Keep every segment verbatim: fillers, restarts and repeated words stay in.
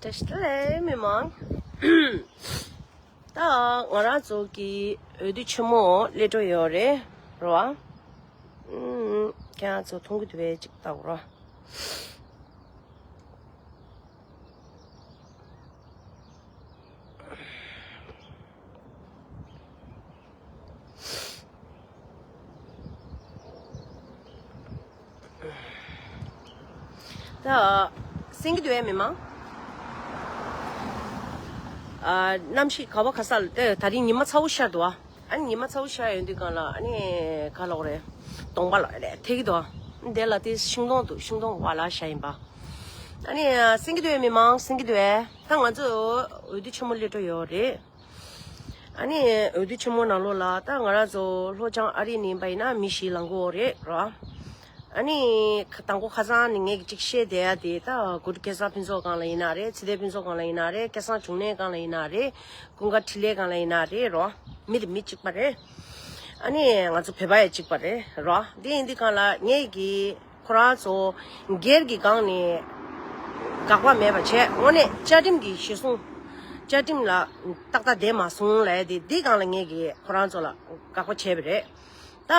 བཀྲ་ཤིས་བདེ་ལེགས་མི་མང་། ད་ང་རང་ཚོ་གི་འོས་བསྡུ་ཆེན་མོ་སླེབས་འགྲོ་ཡོད་རེད་རོ། ཨུམ། ཁྱེད་རང་ཚོ་མཐོང་གི་འདུག་པས་ཅིག་ལྟ་གོ་རོ། ད་སེང་གེ་འདུག་པས་མི་མང་། ཨ། གནམ་གཤིས་ག་བ་ག་ས་ལ་ད་རིང་ཉི་མ་ཚ་བོ་ཤར་འདུག་ཨ། ཨ་ནི་ཉི་མ་ཚ་བོ་ཤར་ཡོང་དུས་སྒང་ལ་ཨ་ནི་ག་ལབ་དགོས་རེད། གདོང་པ་ལ་རེད་ཐེག་གི་འདུག་ཨ། དེ་ལ་དེ་ཤིང་སྡོང་འདུག་ཤིང་སྡོང་བ་ལ་ཤར་ཡིན་པ། ཨ་ནི་སེང་གེ་འདུག་པས་མི་མང་སེང་གེ་འདུག་པས། ད་ང་ཚོ་འོས་བསྡུ་ཆེན་མོ་སླེབས་འགྲོ་ཡོད་རེད། ཨ་ནི་འོས་བསྡུ་ཆེན་མོ་ནང་ལོགས་ལ་ད་ང་རང་ཚོ་ལྷོ་བྱང་ཨ་རི་ནས་ཡིན་པ་ཡིན་ན་མི་བཞི་ལངས་ཀྱི་ཡོད་རེད་རོ། ཨ་ནི་དང་པོ་ཁ་སང་ནས་ངས་ཅིག་བཤད་བསྡད་ཡ་དེ་ད་གོ་སྒྲིག་སྐལ་བཟང་ཕུན་ཚོགས་སྒང་ལ་ཡིན་ན་རེད། ཚེ་བརྟན་ཕུན་ཚོགས་སྒང་ལ་ཡིན་ན་རེད། སྐལ་བཟང་འབྱུང་གནས་སྒང་ལ་ཡིན་ན་རེད། ཀུན་དགའ་འཕྲིན་ལས་སྒང་ལ་ཡིན་ན་རེད་རོ། མི་དེ་མི་གཅིག་པ་རེད། ཨ་ནི་ང་ཚོ་བོད་པ་ཡང་གཅིག་པ་རེད་རོ། དེ་ཡིན་དུས་སྒང་ལ་ངས་ཀྱི་ཁོ་རང་ཚོ་སྒེར་གྱི་སྒང་ནས་དགག་པ་མེད་པ་བྱས། དངོས་གནས་བཅའ་ཁྲིམས་ཀྱི་གཞི་བཟུང་། བཅའ་ཁྲིམས་ལ་ཏག་ཏག་བསྡད་མ་སོང་ལབ་ཡ་དེ་འདི་སྒང་ལ་ངས་ཀྱི་ཁོ་རང་ཚོ་ལ་དགག་པ་བྱས་པ་རེད། ད་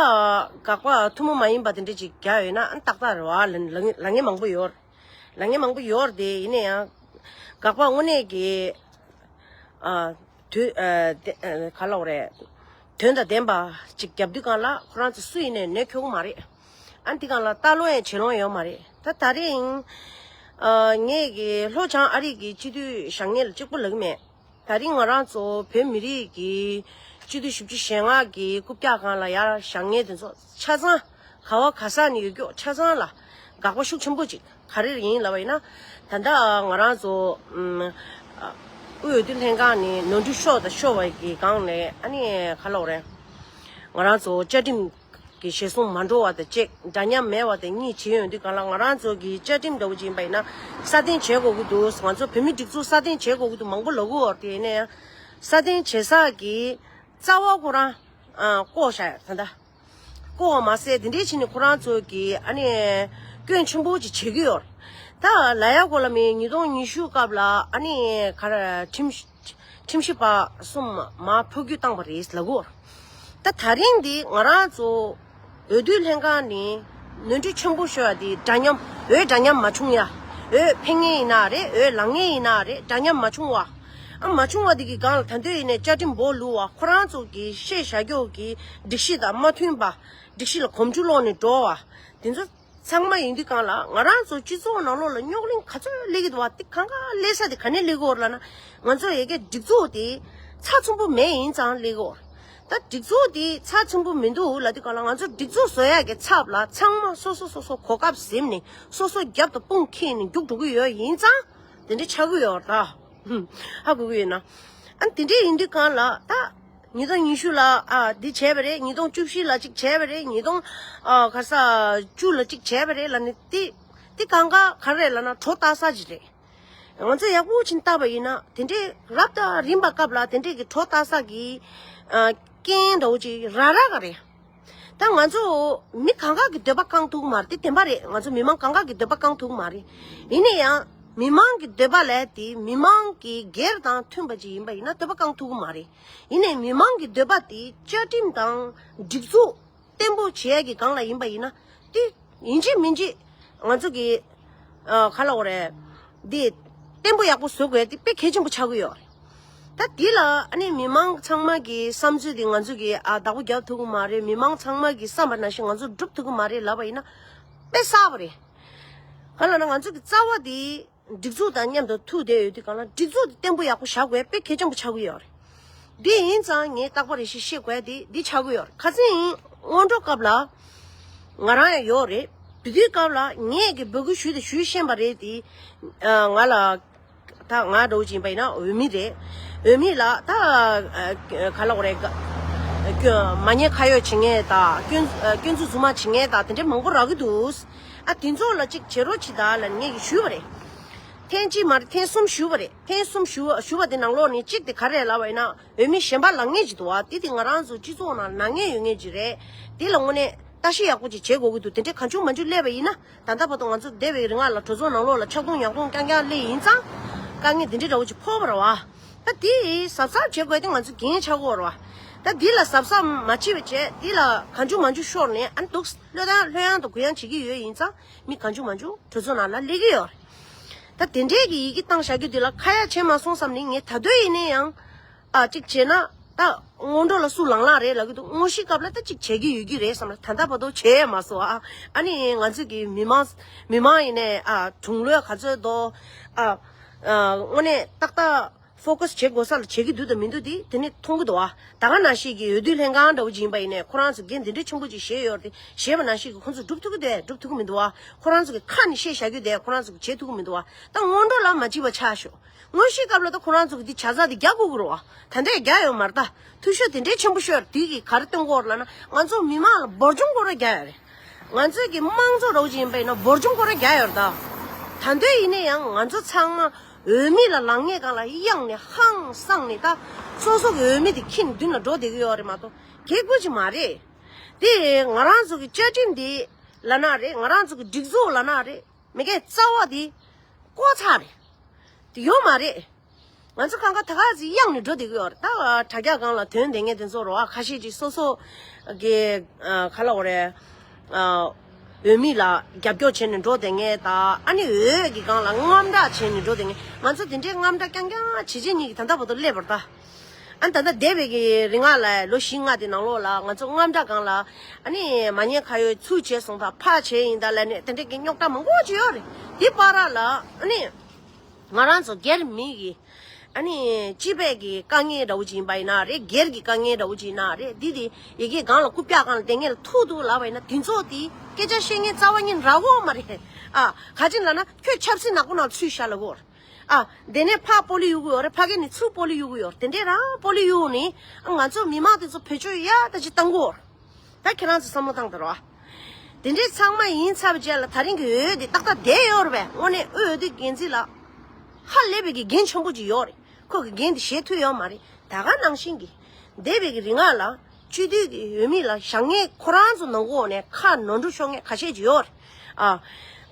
དགག་པ་ཐུན་མོང་མ་ཡིན་པ་དེ་འདྲ་ཅིག་རྒྱག་ཡོད་ན་ཨ་ཏག་ཏག་རེད་བ། ལ་ལ་ལ་ངན་མང་པོ་ཡོད། ལ་ངན་མང་པོ་ཡོད་རེད་དེ། ཡིན་ན་ཡང་དགག་པ་དངོས་གནས་ཀྱི་ཨ། དུས་ཨ། དེ་ཨ། ག་ལབ་དགོས་རེད། དོན་དང་ལྡན་པ་ཅིག་རྒྱབ་དུས་སྒང་ལ་ཁོ་རང་ཚོ་སུ་ཡིན་ནའི་ནད་ཁེལ་གྱི་མ་རེད། ཨ་འདི་སྒང་ལ་ལྟ་ལོང་ཡང་བྱེད་ལོང་ཡོད་མ་རེད། ད་ད་རིང་ཨ། ངས་ཀྱི་ལྷོ་བྱང་ཨ་རི་གི་སྤྱི་འཐུས་བཞེངས་མཁན་ལ་གཅིག་པོ་ལབ་ཀྱི་མེད། ད་རིང་ང་རང་ཚོ་བོད་མི་རིགས་ཀྱི་སྤྱི་འཐུས་བཞི་བཅུ་ཞེ་ལྔ་གི་རྐུབ་བཀྱག་སྒང་ལ་ཡར་བཞེངས་མཁན་དེ་ཚོ་ཆ་ཚང་ག་བ་ག་ས་ནས་ཡོད་རྒྱུ་ཆ་ཚང་ལ་དགག་པ་ཤུགས་ཆེན་པོ་ཅིག་ག་རེ་ཡིན་ལབ་པ་ཡིན་ན། ད་ལྟ་ང་རང་ཚོ་ཨུམ། དབུས་འོས་བསྡུ་ལྷན་ཁང་ནས་ནོར་འཁྲུལ་ཤོར་དང་ཤོར་བ་གི་སྒང་ནས་ཨ་ནི་ག་ལབ་དགོས་རེད། ང་རང་ཚོ་བཅའ་ཁྲིམས་ཀྱི་གཞིར་བཟུང་མ་འགྲོ་བ་དང་བཅས། འདྲ་མཉམ་མེད་པ་དང་གཉིས་བྱེད་ཡོང་དུས་སྒང་ལ་ང་རང་ཚོ་གི་བཅའ་ཁྲིམས་འདྲ་བོ་ཅིག་ཡིན་པ་ཡིན་ན་སྲ་བརྟན་བྱེད་དགོས་ཀྱི་འདུག་ང་ཚོ་བོད་མིའི་སྒྲིག་འཛུགས་སྲ་བརྟན་བྱེད་དགོས་ཀྱི་འདུག་མང་པོ་ལབ་ཀྱི་ཡོད་རེད། དེ་ཡིན་ན་ཡང་སྲ་བརྟན་བྱེད་ས་གི་རྩ་བ་ཁོ་རང་ཨ། བཀོག་བཞག་ཡོད་ད་ལྟ། བཀོག་པ་མ་ཟད་དེ་འདྲའི་བྱས་ནས་ཁོ་རང་ཚོ་གིས་ཨ་ནི་སྐྱོན་ཆེན་པོ་ཅིག་བྱེད་ཀྱི་ཡོད་རེད། ད་ལབ་ཡ་གོ་ལ་མེད། ཉིས་སྟོང་ཉི་ཤུ་སྐབས་ལ་ཨ་ནི་ག་རེ་ཁྲིམས་ཁྲིམས་ཞིབ་པ་གསུམ་མར་འཕོ་འགྱུར་བཏང་པ་རེད་ལབ་ཀྱི་ཡོད་རེད། ད་ད་རིང་འདི་ང་རང་ཚོ་འོས་བསྡུ་ལྷན་ཁང་ནས་ནོར་འཁྲུལ་ཆེན་པོ་ཤོར་ཡ་དེ་འདྲ་མཉམ་འོས་འདྲ་མཉམ་མ་བྱུང་ཡ། འོས་འཕེན་མཁན་ཡིན་ན་རེད། འོས་ལངས་མཁན་ཡིན་ན་རེད། འདྲ་མཉམ་མ་བྱུང་བ། ཨ་མ་བྱུང་བ་དེ་གི་སྒང་ལ་ད་འདོད་ཡིན་ནས་བཅའ་ཁྲིམས་འབོག་བླུགས་པ། ཁོ་རང་ཚོ་གི་བཤད་བཞག་རྒྱུ་གི་སྒྲིག་གཞི་དང་མ་མཐུན་པ། སྒྲིག་གཞི་ལ་གོམས་འདྲིས་སློག་ནས་འགྲོ་བ། དེ་ཚོ་ཚང་མ་ཡིན་དུས་སྒང་ལ་ང་རང་ཚོ་སྤྱི་ཚོགས་ནང་ལོགས་ལ་རྙོག་གླེང་ག་ཚོད་སླེབས་ཀྱི་འདུག་བ། དེ་གང་ག་སླེབས་ས་དེ་ག་ནས་སླེབས་ཀྱི་ཡོད་རེད་ལབ་ན། ང་ཚོ་ཡ་གི་སྒྲིག་འཛུགས་དེ་ཚགས་ཚུད་པོ་མེད་ཡིན་ཙང་སླེབས་ཀྱི་ཡོད་རེད། ད་སྒྲིག་འཛུགས་དེ་ཚགས་ཚུད་པོ་མི་འདུག་ལབ་དུས་སྒང་ལ་ང་ཚོ་སྒྲིག་འཛུགས་བཟོ་ཡ་གི་ཚབ་ལ་ཚང་མ་སོ་སོ་སོ་སོ་གོ་སྐབས་ཟིན་ནས་སོ་སོ་རྒྱབ་ཏུ་དཔུང་འཁྱེར་ནས་རྒྱུགས་འགྲོ་གི་ཡོད་ཡིན་ཙང་དེ་འདྲ་ཆགས་ཀྱི་ཡོད་རེད་ད། ཧ་གོ་གི་ཡོད་ན། ཨ་དེ་འདྲ་ཡིན་དུས་སྒང་ལ་ད་ཉིས་སྟོང་ཉི་ཤུ་ལ་ཨ་འདི་བྱས་པ་རེད། ཉིས་སྟོང་བཅུ་བཞི་ལ་གཅིག་བྱས་པ་རེད། ཉིས་སྟོང་ཨ་ག་ས་བཅུ་ལ་གཅིག་བྱས་པ་རེད་ལབ་ནས་དེ་དེ་གང་ག་ག་རེ་རེད་ལབ་ན་གྲོ་བཏགས་ས་ཅིག་རེད། ང་ཚོ་ཡག་པོ་ཕྱིན་བལྟས་པ་ཡིན་ན་དེ་འདྲའི་རབ་དང་རིམ་པ་སྐབས་ལ་དེ་འདྲའི་གི་གྲོ་བཏགས་ས་གི་ཨ་རྐྱེན་འདྲ་བོ་ཅིག་རག་རག་ག་རེད། ད་ང་ཚོ་མི་གང་ག་གི་འདོད་པ་བསྐང་ཐུབ་ཀྱི་མ་རེད། དེ་བདེན་པ་རེད། ང་ཚོ་མི་མང་གང་ག་གི་འདོད་པ་བསྐང་ཐུབ་ཀྱི་མ་རེད། ཡིན་ན་ཡང་མི་མང་གི་འདོད་པ་ལས་དེ་མི་མང་གི་སྒེར་དང་མཐུན་པ་ཅིག་ཡིན་པ་ཡིན་ན་འདོད་པ་བསྐང་ཐུབ་ཀྱི་མ་རེད། ཡིན་ནའི་མི་མང་གི་འདོད་པ་དེ་བཅའ་ཁྲིམས་དང་སྒྲིག་འཛུགས་བརྟན་པོ་བྱེད་ཡ་གི་སྒང་ལ་ཡིན་པ་ཡིན་ན་དེ་ཡིན་གཅིག་མིན་གཅིག་ང་ཚོ་གི་ཨ་ག་ལབ་དགོས་རེད། འདི་བརྟན་པོ་ཡག་པོ་བཟོ་དགོས་དེ་དཔེ་གལ་ཆེན་པོ་ཆགས་ཀྱི་ཡོད་རེད། ད་འདི་ལ་ཨ་ནི་མི་མང་ཚང་མ་གི་བསམ་ཚུལ་དེ་ང་ཚོ་གི་ཨ་བདག་པོ་རྒྱབ་ཐུབ་ཀྱི་མ་རེད། མི་མང་ཚང་མ་གི་བསམ་པ་ནང་བཞིན་ང་ཚོ་སྒྲུབ་ཐུབ་ཀྱི་མ་རེད་ལབ་པ་ཡིན་ན་དཔེ་གསར་པ་རེད། གང་ལབ་ན་ང་ཚོ་གི་རྩ་བ་དེ་སྒྲིག་འཛུགས་དང་མཉམ་དུ་ཐུག་བསྡད་ཡོད་དུས་སྒང་ལ་སྒྲིག་འཛུགས་དེ་བརྟན་པོ་ཡག་པོ་བཞག་དགོས་དཔེ་གལ་ཆེན་པོ་ཆགས་ཀྱི་ཡོད་རེད། འདི་ཡིན་ཙང་ངས་རྟག་པར་རེ་ཞིག་བཤད་དགོས་དེ་འདི་ཆགས་ཀྱི་ཡོད་རེད། ཁ་སང་སྔོན་འགྲོ་སྐབས་ལ་ང་རང་ཡང་ཡོད་རེད། དེ་དུས་སྐབས་ལ་ངས་ཀྱི་འབོད་སྐུལ་ཞུས་དང་ཞུས་ཤེས་པ་རེད་དེ། ང་ལ་ད་ང་འདྲ་བོ་ཅིག་ཡིན་པ་ཡིན་ན་འོས་མི་རེད། འོས་མི་ལ་ད་ག་ལབ་དགོས་རེད། མ་ཉེས་ཁ་གཡོགས་བྱེད་མཁན་དང་སྐྱོན་སྐྱོན་འཛུགས་རྫུན་མ་བྱེད་མཁན་དང་དེ་འདྲའི་མང་པོ་རག་གི་འདུག་ཨ་དེ་ཚོ་ལ་གཅིག་བྱེད་རོགས་བྱེད་དང་ལབ་ངས་ཀྱི་ཞུས་པ་རེད། ཐེངས་གཅིག་མ་རེད། ཐེངས་གསུམ་ཞུས་པ་རེད། ཐེངས་གསུམ་ཞུ་ཞུ་བ་དེ་ནང་ལོགས་ནས་གཅིག་དེ་ག་རེ་ལབ་པ་ཡིན་ན་འོས་མི་གཞན་པ་ལངས་མཁན་ཅིག་འདུག་བ། དེ་དེ་ང་རང་ཚོ་སྤྱི་ཚོགས་ནང་ནང་ངེས་ཡོད་མཁན་ཅིག་རེད། དེ་ལ་དངོས་གནས་བརྟག་ཞིབ་ཡག་པོ་ཅིག་བྱེད་དགོས་ཀྱི་འདུག་དེ་འདྲའི་གང་བྱུང་མང་བྱུང་སླེབས་པ་ཡིན་ན་ད་ལྟ་བར་དུ་ང་ཚོ་འདས་པའི་རིང་ལ་ལ་གྲོས་ཚོགས་ནང་ལོགས་ལ་ཆག་རྡུང་ཉག་རྡུང་རྐྱང་རྐྱང་སླེབས་ཡིན་ཙང་། དཀའ་ངལ་འདི་འདྲའི་འདྲ་བོ་ཅིག་ཕོག་པ་རེད་བ། ད་འདི་གཟབ་གཟབ་བྱེད་དགོས་དེ་ང་ཚོ་འགན་ཆགས་ཀྱི་ཡོད་རེད་བ། ད་འདི་ལ་གཟབ་གཟབ་མ་བྱེད་པ་བྱས་འདི་ལ་གང་བྱུང་མང་བྱུང་ཤོར་ནས་ཨ་ནི་འདུག་ལྷོད་ཡངས་ལྷོད་ཡངས་དང་གུ་ཡངས་བྱེད་ཀྱི་ཡོད་ཡིན་ཙང་མི་གང་བྱུང་མང་བྱུང་གྲོས་ཚོགས་ནང་ལ་སླེབས་ཀྱི་ཡོད་རེད། ད་དེ་འདྲས་ཀྱི་ཡི་གེ་བཏང་བཞག་རྒྱུ་འདི་ལ་ཁ་ཡ་བྱེད་མ་སོང་བསམ་ནས་ངས་ད་དུང་ཡིན་ནའི་ཡང་། ཨ་གཅིག་བྱས་ན་ད་སྔོན་འགྲོ་ལ་སུ་ལངས་ལངས་རེད་ལབ་ཀྱི་འདུག་དངོས་གཞིའི་སྐབས་ལ་ད་གཅིག་བྱེད་ཀྱི་ཡོད་ཀྱི་རེད་བསམ་ལ་ད་ལྟ་བར་དུ་བྱས་ཡ་མ་སོང་ཨ། ཨ་ནི་ང་ཚོས་ཀྱི་མི་མང་མི་མང་ཡིན་ནའི་ཨ་གྲུང་ལོས་ག་ཚོད་དོ་ཨ་ཨ་དངོས་གནས་ཏག་ཏག་ཕོ་ཀ་སི་བྱེད་དགོས་ས་ལ་བྱེད་ཀྱི་འདུག་དང་མི་འདུག་དེ་དེ་ནི་མཐོང་གི་འདུག་ཨ། ད་ག་ནང་བཞིན་གྱི་འོས་བསྡུ་ལྷན་ཁང་འདྲ་བོ་ཅིག་ཡིན་པ་ཡིན་ནའི་ཁོ་རང་ཚོ་འགན་དེ་འདྲའི་ཆེན་པོ་ཅིག་བཞེས་ཡོད་རེད་དེ་བཞེས་པ་ནང་བཞིན་གྱི་ཁོ་ཚོ་སྒྲུབ་ཐུབ་ཀྱི་འདུག་སྒྲུབ་ཐུབ་ཀྱི་མི་འདུག་ཨ། ཁོ་རང་ཚོ་གི་ཁ་ནས་བཤད་བཞག་རྒྱུ་དེ་ཁོ་རང་ཚོ་གི་བྱེད་ཐུབ་ཀྱི་མི་འདུག་ཨ། ད་སྔོན་འགྲོ་ལ་མ་བྱེད་པ་ཆགས་ཤོག་དངོས་གཞིའི་སྐབས་ལ་ད་ཁོ་རང་ཚོ་གི་འདི་བྱ་ཚགས་འདི་རྒྱག་དགོས་ཀྱི་རེད་བ། ད་ལྟ་རྒྱག་ཡོད་མ་རེད་ད། འཐུས་ཤོར་དེ་འདྲའི་ཆེན་པོ་ཤོར་དེ་གི་ག་རེ་སྟོན་གྱི་ཡོད་རེད་ལབ་ན་ང་ཚོ་མི་མང་ལ་འབོར་འཇོམས་སྐོར་ར་རྒྱག་ཡོད་རེད། ང་ཚོའི་གི་དམངས་གཙོ་རོགས་ཅིག་ཡིན་པ་ཡིན་ན་འབོར་འཇོམས་སྐོར་ར་རྒྱག་ཡོད་རེད་ད། ད་འདོད་ཡིན་ནའི་ཡང་ང་ཚོ་ཚང་མ་འོས་མི་ལ་ལངས་ངེས་གང་ལ་གཡེང་ནས་ཧང་སངས་ནས་ད་སོ་སོ་གི་འོས་མི་དེ་ཁྱིམ་མདུན་ལ་འགྲོ་བསྡད་ཀྱི་ཡོད་རེད་མ་གཏོགས་གེགས་པོ་ཅིག་མ་རེད། དེ་ང་རང་ཚོ་གི་བཅའ་ཁྲིམས་འདི་ལབ་ན་རེད། ང་རང་ཚོ་གི་སྒྲིག་འཛུགས་ལབ་ན་རེད། མི་སྒེར་རྩ་བ་དེ་བཀོག་ཚར་རེད། དེ་ཡོད་མ་རེད། ང་ཚོ་གང་ག་ད་ག་ཚོད་གཡེང་ནས་འགྲོ་བསྡད་ཀྱི་ཡོད་རེད། ད་དྲ་རྒྱ་སྒང་ལ་དོན་དེ་ངས་དེ་ཚོ་རོ་ཨ་ཁ་ཤས་ཅིག་སོ་སོ་གི་ཨ་ག་ལ་འོ་རེད། ཨ་འོས་མི་ལ་རྒྱབ་སྐྱོར་བྱས་ནས་འགྲོ་བསྡད་མཁན་དང་ཨ་ནི་འོས་ཀྱི་སྒང་ལ་དངངས་སྐྲག་བྱས་ནས་འགྲོ་བསྡད་མཁན་ང་ཚོ་དེ་འདྲའི་དངངས་སྐྲག་རྐྱང་རྐྱང་བྱེད་བྱེད་གཉིས་ཀྱི་ད་ལྟ་བར་དུ་སླེབས་པ་རེད་ད། ཨ་ནི་ད་ལྟ་འདས་པའི་གི་རིང་ལ་ལོ་བཞི་ལྔ་དེ་ནང་ལོགས་ལ་ང་ཚོ་དངངས་སྐྲག་སྒང་ལ་ཨ་ནི་མ་ཉེས་ཁ་གཡོགས་ཚུར་བྱས་སོང་ད་ཕར་བྱས་ཡིན་ད་ལབ་ནས་དེ་འདྲའི་གི་རྙོག་དྲ་མང་པོ་ཅིག་ཡོད་རེད། དེ་བར་ལ་ཨ་ནི་ང་རང་ཚོ་སྒེར་མི་གི་ཨ་ནི་སྤྱི་པའི་གི་དཀའ་ངལ་འདྲ་བོ་ཅིག་ཡིན་པ་ཡིན་ན་རེད། སྒེར་གྱི་དཀའ་ངལ་འདྲ་བོ་ཅིག་ཡིན་ན་རེད། འདི་དེ་ཡི་གེ་སྒང་ལ་རྐུབ་བཀྱག་སྒང་ལ་དེ་ངས་ལ་ཐུག་འདུག་ལབ་པ་ཡིན་ན་དེ་ཚོ་དེ་སྐད་ཆ་བཤད་མཁན་རྩ་བ་ཉིད་རག་གི་མ་རེད། ཨ་ག་ཅི་ལབ་ན་ཁྱོད་ཆབ་སྲིད་ནག་པོ་ནང་ཚུད་བཞག་ལབ་གོ། ཨ་དེ་ནས་ཕར་སྤོ་ལོ་གཡུག་གི་ཡོད་རེད། ཕ་གི་ནས་ཚུར་སྤོ་ལོ་གཡུག་གི་ཡོད་རེད། དེ་འདྲས་རང་སྤོ་ལོ་གཡུག་ནས་ཨ་ང་ཚོ་མི་མང་དེ་ཚོ་བེད་སྤྱོད་ཡག་ད་ཅིག་བཏང་གི་ཡོད་རེད། ད་ཁྱེད་རང་ཚོ་བསམ་བློ་བཏང་དང་རོ། དེ་འདྲས་ཚང་མ་ཡིན་ཚར་བའི་རྗེས་ལ་ད་རིང་གི་འོས་དེ་ཏག་ཏག་བསྡད་ཡོད་རེད་པས། དངོས་གནས་འོས་བསྡུ་འགན་འཛིན་ལ་ཧ་ལས་པའི་གི་འགན་ཆེན་པོ་ཅིག་ཡོད་རེད། ཁོ་གི་འགན་དེ་བཞེས་ཐུབ་ཡོད་མ་རེད། ད་ག་ནང་བཞིན་གི་འདས་པའི་གི་རིང་ལ་སྤྱི་འཐུས་ཀྱི་འོས་མི་ལ་བཞག་མཁན་ཁོ་རང་ཚོ་ནང་ལོགས་ནས་ཁ་ནོར་འཁྲུལ་ཤོར་མཁན་ཁ་ཤས་ཅིག་ཡོད་རེད། ཨ།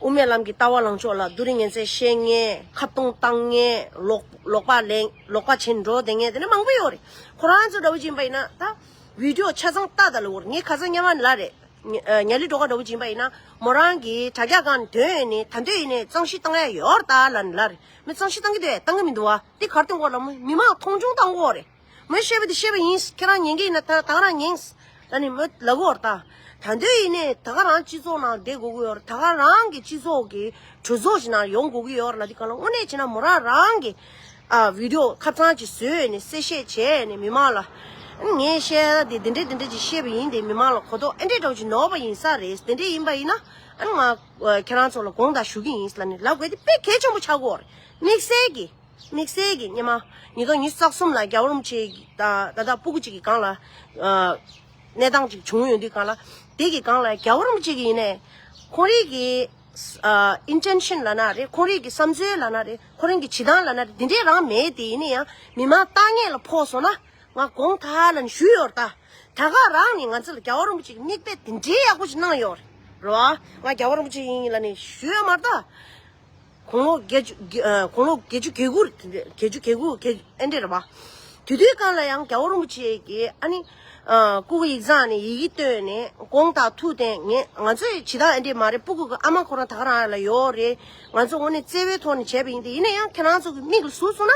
དབུ་མའི་ལམ་གྱི་ལྟ་བ་ལངས་ཕྱོགས་ལ་སྡུག་རུས་ངན་ཚད་བཤད་མཁན་ཁ་བརྡུང་བཏང་མཁན་ལོག་ལོག་པ་ལེན་ལོག་པ་བྱེད་འགྲོ་བསྡད་མཁན་དེ་འདྲ་མང་པོ་ཡོད་རེད། ཁོ་རང་ཚོ་འདྲ་བོ་ཅིག་ཡིན་པ་ཡིན་ན་ད་བི་ཌི་ཡོ་ཆ་ཚང་ལྟ་ད་ལབ་ཡོད་རེད། ངས་ཁ་སང་སྔོན་མ་ལབ་རེད། ཉ་ཉ་ལི་སྒྲོལ་དཀར་འདྲ་བོ་ཅིག་ཡིན་པ་ཡིན་ན་མོ་རང་གིས་དྲ་རྒྱ་སྒང་ནས་ཐོན་ནས་ད་འདོད་ཡིན་ནས་གཙང་བཤེར་བཏང་ཡ་ཡོད་རེད་ད་ལབ་ནས་ལབ་རེད། མི་གཙང་བཤེར་བཏང་གི་འདུག་བཏང་གི་མི་འདུག་བ། འདི་གར་སྟོན་གོ་ལ་མི་མི་མང་མཐོང་ཆུང་བཏང་གོ་རེད། མོས་བཤད་པ་འདི་བཤད་པ་ཡིན། ཁྱེད་རང་ཉན་གི་ཡིན་ན་ད་ད་ག་རང་ཉན། ད་ནི་མོས་ལབ་གོ་རེད་ད། ད་འདོད་ཡིན་ནས་ད་ག་རང་སྤྱི་ཚོགས་ནང་བསྡད་དགོས་ཀྱི་ཡོད་རེད། ད་ག་རང་གི་སྤྱི་ཚོགས་ཀྱི་གྲོས་ཚོགས་ཤིག་ནང་ཡོང་དགོས་ཀྱི་ཡོད་རེད་ལབ་དུས་གང་ལ་དངོས་གནས་བྱས་ན་མོ་རང་རང་གི་ཨ་བི་ཌི་ཡོ་ཁ་ཚང་ཅིག་བཟོས་ནས་གསལ་བཤད་བྱས་ནས་མི་མང་ལ་ངས་བཤད་ཡ་དེ་འདི་འདྲས་འདི་འདྲས་ཅིག་བཤད་པ་ཡིན། དེ་མི་མང་ལ་གོ་རྟོགས་ཨེ་འདྲས་འདྲ་བོ་ཅིག་ནོར་བ་ཡིན་ས་རེད། དེ་འདྲས་ཡིན་པ་ཡིན་ན་ཨ་ནི་ང་ཁྱེད་རང་ཚོ་ལ་དགོངས་དག་ཞུ་གི་ཡིན་ལབ་ནས་ལབ་དགོས་དེ་དཔེ་གལ་ཆེན་པོ་ཆགས་ཀྱི་ཡོད་རེད། དམིགས་བསལ་གྱི། དམིགས་བསལ་གྱི་སྔོན་མ་ཉིས་སྟོང་ཉི་ཤུ་རྩ་གསུམ་ལ་རྒྱལ་བ་རིན་པོ་ཆེ་གི་ད་ད་ལྟ་སྤུ་གུ་གཅིག་གི་སྒང་ལ་ཨ་གནས་སྟངས་གཅིག་བྱུང་ཡོང་དུས་སྒང་ལ་དེ་གི་སྒང་ལ་རྒྱལ་བ་རིན་པོ་ཆེ་གི་ཡིན་ནའི་ཁོང་རང་གི་ཨ་ཨིན་ཊེན་ཤན་ལབ་ན་རེད། ཁོང་རང་གི་བསམ་ཚུལ་ལབ་ན་རེད། ཁོང་རང་གི་བྱེད་སྟངས་ལབ་ན་རེད། དེ་འདྲས་རང་མེད་དེ་ཡིན་ན་ཡང་མི་མང་ལྟ་ངན་ལ་ཕོག་སོང་ན་ང་དགོངས་དག་ལབ་ནས་ཞུས་ཡོད་རེད་ད། ད་ག་རང་ནས་ང་ཚོ་ལ་རྒྱལ་བ་རིན་པོ་ཆེ་གི་མིག་དཔེ་དེ་འདྲས་ཡག་པོ་ཞིག་གནང་ཡོད་རེད་རོ། ང་རྒྱལ་བ་རིན་པོ་ཆེ་ཡིན་ལབ་ནས་ཞུས་ཡོད་མ་རེད་ད། དགུང་ལོ་བརྒྱད་ཅུ་བརྒྱ་ཨ་དགུང་ལོ་བརྒྱད་ཅུ་གྱ་དགུ་རེད། བརྒྱད་ཅུ་གྱ་དགུ་གྱ་ཨེ་འདྲས་རེད་པ། དེ་དུས་སྒང་ལ་ཡང་རྒྱལ་བ་རིན་པོ་ཆེ་གིས་ཨ་ནི་ཨ་སྐུ་གི་ཡིག་ཚང་ནས་ཡི་གེ་བཏོན་ནས་དགོངས་དག་ཐུགས་བདེན། ངས་ང་ཚོའི་བྱེད་སྟངས་ཨེ་འདྲས་མ་རེད། སྤུ་གུ་གི་ཨ་མ་ཁོ་རང་ད་ག་རང་ལ་ཡོད་རེད། ང་ཚོ་དངོས་གནས་བརྩེ་བའི་ཐོག་ནས་བྱས་པ་ཡིན་ཏེ་ཡིན་ན་ཡང་ཁྱེད་རང་ཚོ་གི་མིག་ལ་ཟུག་སོང་ན་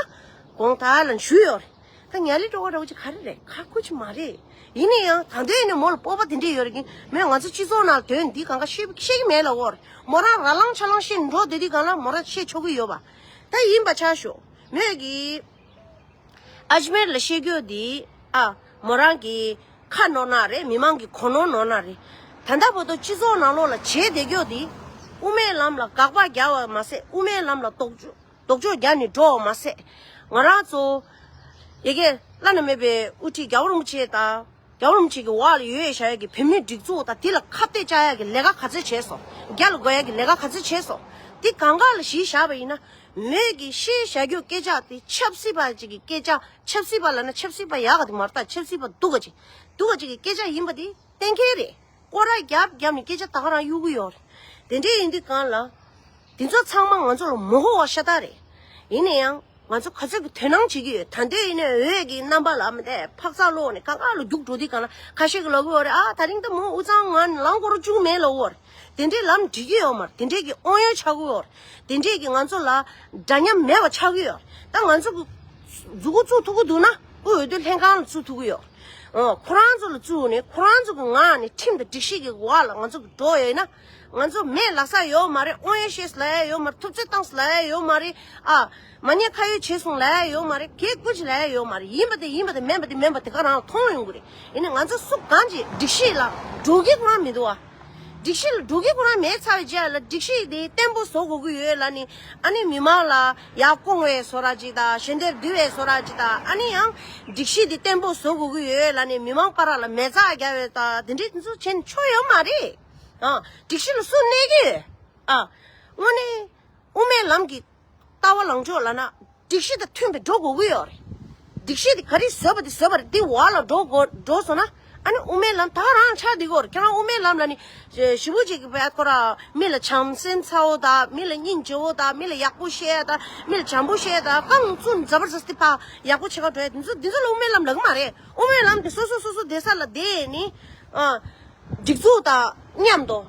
དགོངས་དག་ལབ་ནས་ཞུས་ཡོད་རེད། ད་ཉ་ལི་སྒྲོལ་དཀར་འདྲ་བོ་ཅིག་ག་རེ་རེད། ཁག་པོ་ཅིག་མ་རེད། ཡིན་ན་ཡང་ད་འདོད་ནས་མོ་ལ་སྤོབས་པ་དེ་འདྲས་ཡོད་རེད་ཀྱི་མོས་ང་ཚོ་སྤྱི་ཚོགས་ནང་དོན་འདི་གང་ག་ཤེས་ཤེས་ཀྱི་མེད་ལབ་ཡོད་རེད། མོ་རང་ར་ལངས་ཆ་ལངས་བཤད་འགྲོ་བསྡད་དུས་སྒང་ལ་མོ་རང་བཤད་ཆོག་གི་ཡོད་པ། ད་ཡིན་པ་ཆ་ཞོག་མོས་ཀྱི་ཨ་ཇ་མེར་ལ་བཤད་རྒྱུ་འདི་ཨ་མོ་རང་གི་ཁ་ནོར་ན་རེད། མི་མང་གི་གོ་ནོར་ནོར་ན་རེད། ད་ལྟ་བར་དུ་སྤྱི་ཚོགས་ནང་ལོགས་ལ་བྱས་བསྡད་རྒྱུ་འདི་དབུ་མའི་ལམ་ལ་དགག་པ་རྒྱག་པ་མ་ཟད་དབུ་མའི་ལམ་ལ་ལྡོག་ཕྱོགས་ལྡོག་ཕྱོགས་རྒྱག་ནས་འགྲོ་བ་མ་ཟད། ང་རང་ཚོ་ཡ་གི་བླ་ན་མེད་པའི་དབུ་ཁྲིད་རྒྱལ་བ་རིན་པོ་ཆེ་དང་རྒྱལ་བ་རིན་པོ་ཆེ་གི་འོག་ལ་ཡོད་བཞག་ཡ་གི་བོད་མིའི་སྒྲིག་འཛུགས་དང་དེ་ལ་ཁ་གཏད་བཅག་ཡ་གི་ལས་ཀ་ག་ཚོད་བྱས་སོང་། རྒྱ་ལ་འགོད་ཡ་གི་ལས་ཀ་ག་ཚོད་བྱས་སོང་། དེ་གང་ག་ལ་གཞི་བཞག་པ་ཡིན་ན་མོས་ཀྱི་བཤད་བཞག་རྒྱུ་སྐད་ཆ་དེ་ཆབ་སྲིད་པ་ཅིག་གི་སྐད་ཆ། ཆབ་སྲིད་པ་ལབ་ན་ཆབ་སྲིད་པ་ཡག་ག་དེ་མ་རེད་ད། ཆབ་སྲིད་པ་སྡུག་ག་ཅིག་སྡུག་ག་ཅིག་གི་སྐད་ཆ་ཡིན་པ་དེ་གཏན་འཁེལ་རེད། སྐོར་ར་རྒྱབ་རྒྱབ་ནས་སྐད་ཆ་ད་ག་རང་གཡུག་གི་ཡོད་རེད། དེ་འདྲས་ཡིན་དུས་སྒང་ལ། དེ་ཚོ་ཚང་མ་ང་ཚོ་ལ་མི་གོ་བ་ཤ་སྟག་རེད། ཡིན་ན་ཡང་ ང་ཚོ་ག་ཚོད་ཀྱི་དོ་སྣང་བྱེད་ཀྱི་ཡོད། ད་ལྟའི་ཡིན་ནའི་འོད་ཀྱི་རྣམ་པ་ལ་མི་དེ་འཕག་འཚག་ལོག་ནས་གང་ག་ལ་རྒྱུག་འགྲོ་དུས་གང་ལ་ཁ་ཤས་ཀྱི་ལོག་གི་ཡོད་རེད། ཨ་ད་རིང་ད་མོ་དབུས་གཙང་ང་ལངས་སྐོར་བཅུག་མེད་ལོག་གི་ཡོད་རེད། དེ་འདྲའི་ལམ་འགྲིག་གི་ཡོད་མ་རེད། དེ་འདྲའི་གི་དབང་ཡོད་ཆགས་ཀྱི་ཡོད་རེད། དེ་འདྲས་ཀྱི་ང་ཚོ་ལ་འདྲ་མཉམ་མེད་པ་ཆགས་ཀྱི་ཡོད། ད་ང་ཚོ་གི་མཛུ་གུ་བཙུགས་ཐུབ་ཀྱི་འདུག་ན་ཁོ་འོས་བསྡུ་ལྷན་ཁང་ལ་བཙུགས་ཐུབ་ཀྱི་ཡོད། ཨོ་ཁོ་རང་ཚོ་ལ་བཙུགས་ནས་ཁོ་རང་ཚོ་གི་ངག་ནས་ཁྲིམས་དང་སྒྲིག་གཞི་གི་འོག་ལ་ང་ཚོ་གི་འགྲོ་ཡོད་ན། ང་ཚོ་མེད་ལབ་ས་ཡོད་མ་རེད། དབང་ཡོད་བཤད་ས་ལ་ཡ་ཡོད་མ་རེད། ཐུབ་ཚོད་བཏང་ས་ལ་ཡ་ཡོད་མ་རེད། ཨ་མ་ཉེས་ཁ་གཡོགས་བྱས་སོང་ལབ་ཡ་ཡོད་མ་རེད། གད་སྐུ་ཅི་ལབ་ཡ་ཡོད་མ་རེད། ཡིན་པ་དེ་ཡིན་པ་དེ་མིན་པ་དེ་མིན་པ་དེ་ག་རང་ལ་མཐོང་ཡོང་གི་རེད། ཡིན་ནའི་ང་ཚོ་སུ་གང་ཅིག་སྒྲིག་གཞི་ལ་འགྲོ་གི་ཁོ་རང་མི་འདུག་ཨ། སྒྲིག་གཞི་ལ་འགྲོ་གི་ཁོ་རང་མེད་ཚར་བའི་རྗེས་ལ་སྒྲིག་གཞི་དེ་བརྟན་པོ་བཟོ་དགོས་ཀྱི་ཡོད་ལབ་ནས། ཨ་ནི་མི་མང་ལ་ཡར་སྐོང་བའི་བཟོ་འདྲ་ཅིག་དང་། ཞལ་འདེབས་བསྡུ་བའི་བཟོ་འདྲ་ཅིག་དང་། ཨ་ནི་ཡང་སྒྲིག་གཞི་དེ་བརྟན་པོ་བཟོ་དགོས་ཀྱི་ཡོད་ལབ་ནས་མི་མང་བར་ལ་མེ་བཙའ་རྒྱག་པའི་དང་དེ་འདྲའི་དེ་ཚོ་བྱས་ནས་ཆོ་ཡོད་མ་རེད། ཨ་སྒྲིག་གཞི་ལ་སུ་གནས་ཀྱི་ཡོད། ཨ་དངོས་གནས་དབུ་མའི་ལམ་གྱི་ལྟ་བ་ལངས་ཕྱོགས་ལབ་ན། སྒྲིག་གཞི་དང་མཐུན་པའི་འགྲོ་དགོས་ཀྱི་ཡོད་རེད། སྒྲིག་གཞི་དེ་ག་རེ་བཟོས་པ་དེ་བཟོས་པ་རེད། དེ་འོག་ལ་འགྲོ་དགོས་འགྲོ་སོང་ན། ཨ་ནི་དབུ་མའི་ལམ་ད་ག་རང་ཆགས་བསྡད་ཀྱི་ཡོད་རེད། ཁྱེད་རང་དབུ་མའི་ལམ་ལ་ནི་ཞེ་པོ་ཅིག་གི་བས་ཁོ་ར་མི་ལ་བྱམས་སེམས་ཚ་བོ་དང་། མི་ལ་སྙིང་རྗེ་བོ་དང་། མི་ལ་ཡག་པོ་བཤད་ཡ་དང་། མི་ལ་བྱམས་པོ་བཤད་ཡ་དང་། རྐང་བཙུན་འཛབ་པར་ཟ་སྟེ་ཕ་ཡག་པོ་བྱེད་ག་འགྲོ་ཡ་དེ་ཚོ་དེ་ཚོ་ལ་དབུ་མའི་ལམ་ལབ་ཀྱི་མ་རེད། དབུ་མའི་ལམ་དེ་སོ་སོ་སོ་སོ་བསྡད་ས་ལ་བསྡད་ནི། ཨ་སྒྲིག་འཛུགས་དང་མཉམ་དུ་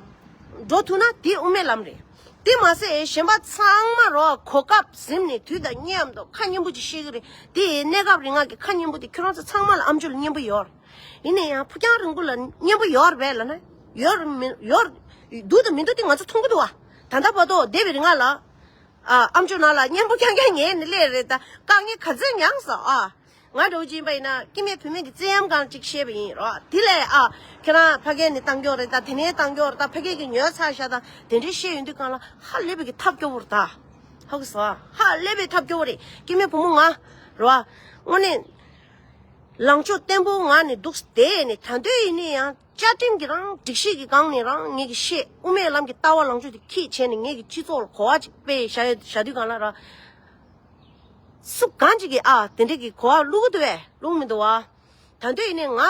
འགྲོ་ཐུབ་ན་དེ་དབུ་མའི་ལམ་རེད། དེ་མ་ཟད་གཞན་པ་ཚང་མ་རོ་གོ་སྐབས་ཟིན་ནས་དུས་དང་མཉམ་དུ་ཁ་སྙན་པོ་ཅིག་བཤད་ཀྱི་རེད། དེ་གནས་སྐབས་རིང་ང་གི་ཁ་སྙན་པོ་དེ་ཁྱོད་རང་ཚོ་ཚང་མ་ལ་ཨ་མཆོག་ལ་སྙན་པོ་ཡོད་རེད། ཡིན་ན་ཡང་ཕུགས་རྒྱང་རིང་པོ་ལ་སྙན་པོ་ཡོད་རེད་པས་ལབ་ན། ཡོད་རེད་མི་ཡོད་རེད། འདུག་དང་མི་འདུག་དེ་ང་ཚོ་མཐོང་གི་འདུག་བ། ད་ལྟ་བར་དུ་བསྡད་པའི་རིང་ང་ལ། ཨ་ཨ་མཆོག་ནང་ལ་སྙན་པོ་རྐྱང་རྐྱང་ཉན་ནས་སླེབས་རེད། ད་དཀའ་ངལ་ག་ཚོད་མྱངས་སོང་ཨ། ང་འདྲ་བོ་ཅིག་ཡིན་པ་ཡིན་ན་སྐྱེ་དམན་བུད་མེད་ཀྱི་བཙན་གཡེམ་སྒང་ཅིག་བཤད་པ་ཡིན་རོ། དེ་ལས་ཨ་ཁྱེད་རང་ཕ་གི་ནས་བཏང་རྒྱུ་རེད། ད་དེ་ནས་བཏང་རྒྱུ་རེད། ད་ཕ་གི་གི་ཉོས་ཚར་ཤག་ད་དེ་འདྲའི་བཤད་ཡོང་དུས་སྒང་ལ་ཧ་ལས་པའི་གི་ཐབས་སྐྱོ་བོ་རེད། ད་ཧ་གོ་སོང་ཨ། ཧ་ལས་པའི་ཐབས་སྐྱོ་བོ་རེད། སྐྱེ་དམན་བུ་མོ་ང་རོ། དངོས་གནས་ལངས་ཕྱོགས་བརྟན་པོ་ངང་ནས་འདུག་བསྡད་ནས། ད་དུང་ཡིན་ན་ཡང་བཅའ་ཁྲིམས་ཀྱི་རང་སྒྲིག་གཞི་གི་སྒང་ནས་རང་ངེད་ཀྱི་བཤད། དབུ་མའི་ལམ་གྱི་ལྟ་བ་ལངས་ཕྱོགས་དེ་ཁྱེད་བྱས་ནས་ངེད་ཀྱི་སྤྱི་ཚོགས་ལ་གོ་བ་ཅིག་སྤེལ་བཞག་ཡོད་བཞག་དུས་སྒང་ལ་ར། སུ་གང་ཅིག་གིས་ཨ་དེ་འདྲས་ཀྱི་གོ་བ་བླུག་གི་འདུག་བས། བླུག་མི་འདུག་བ། ད་དུང་ཡིན་ནའི་ང་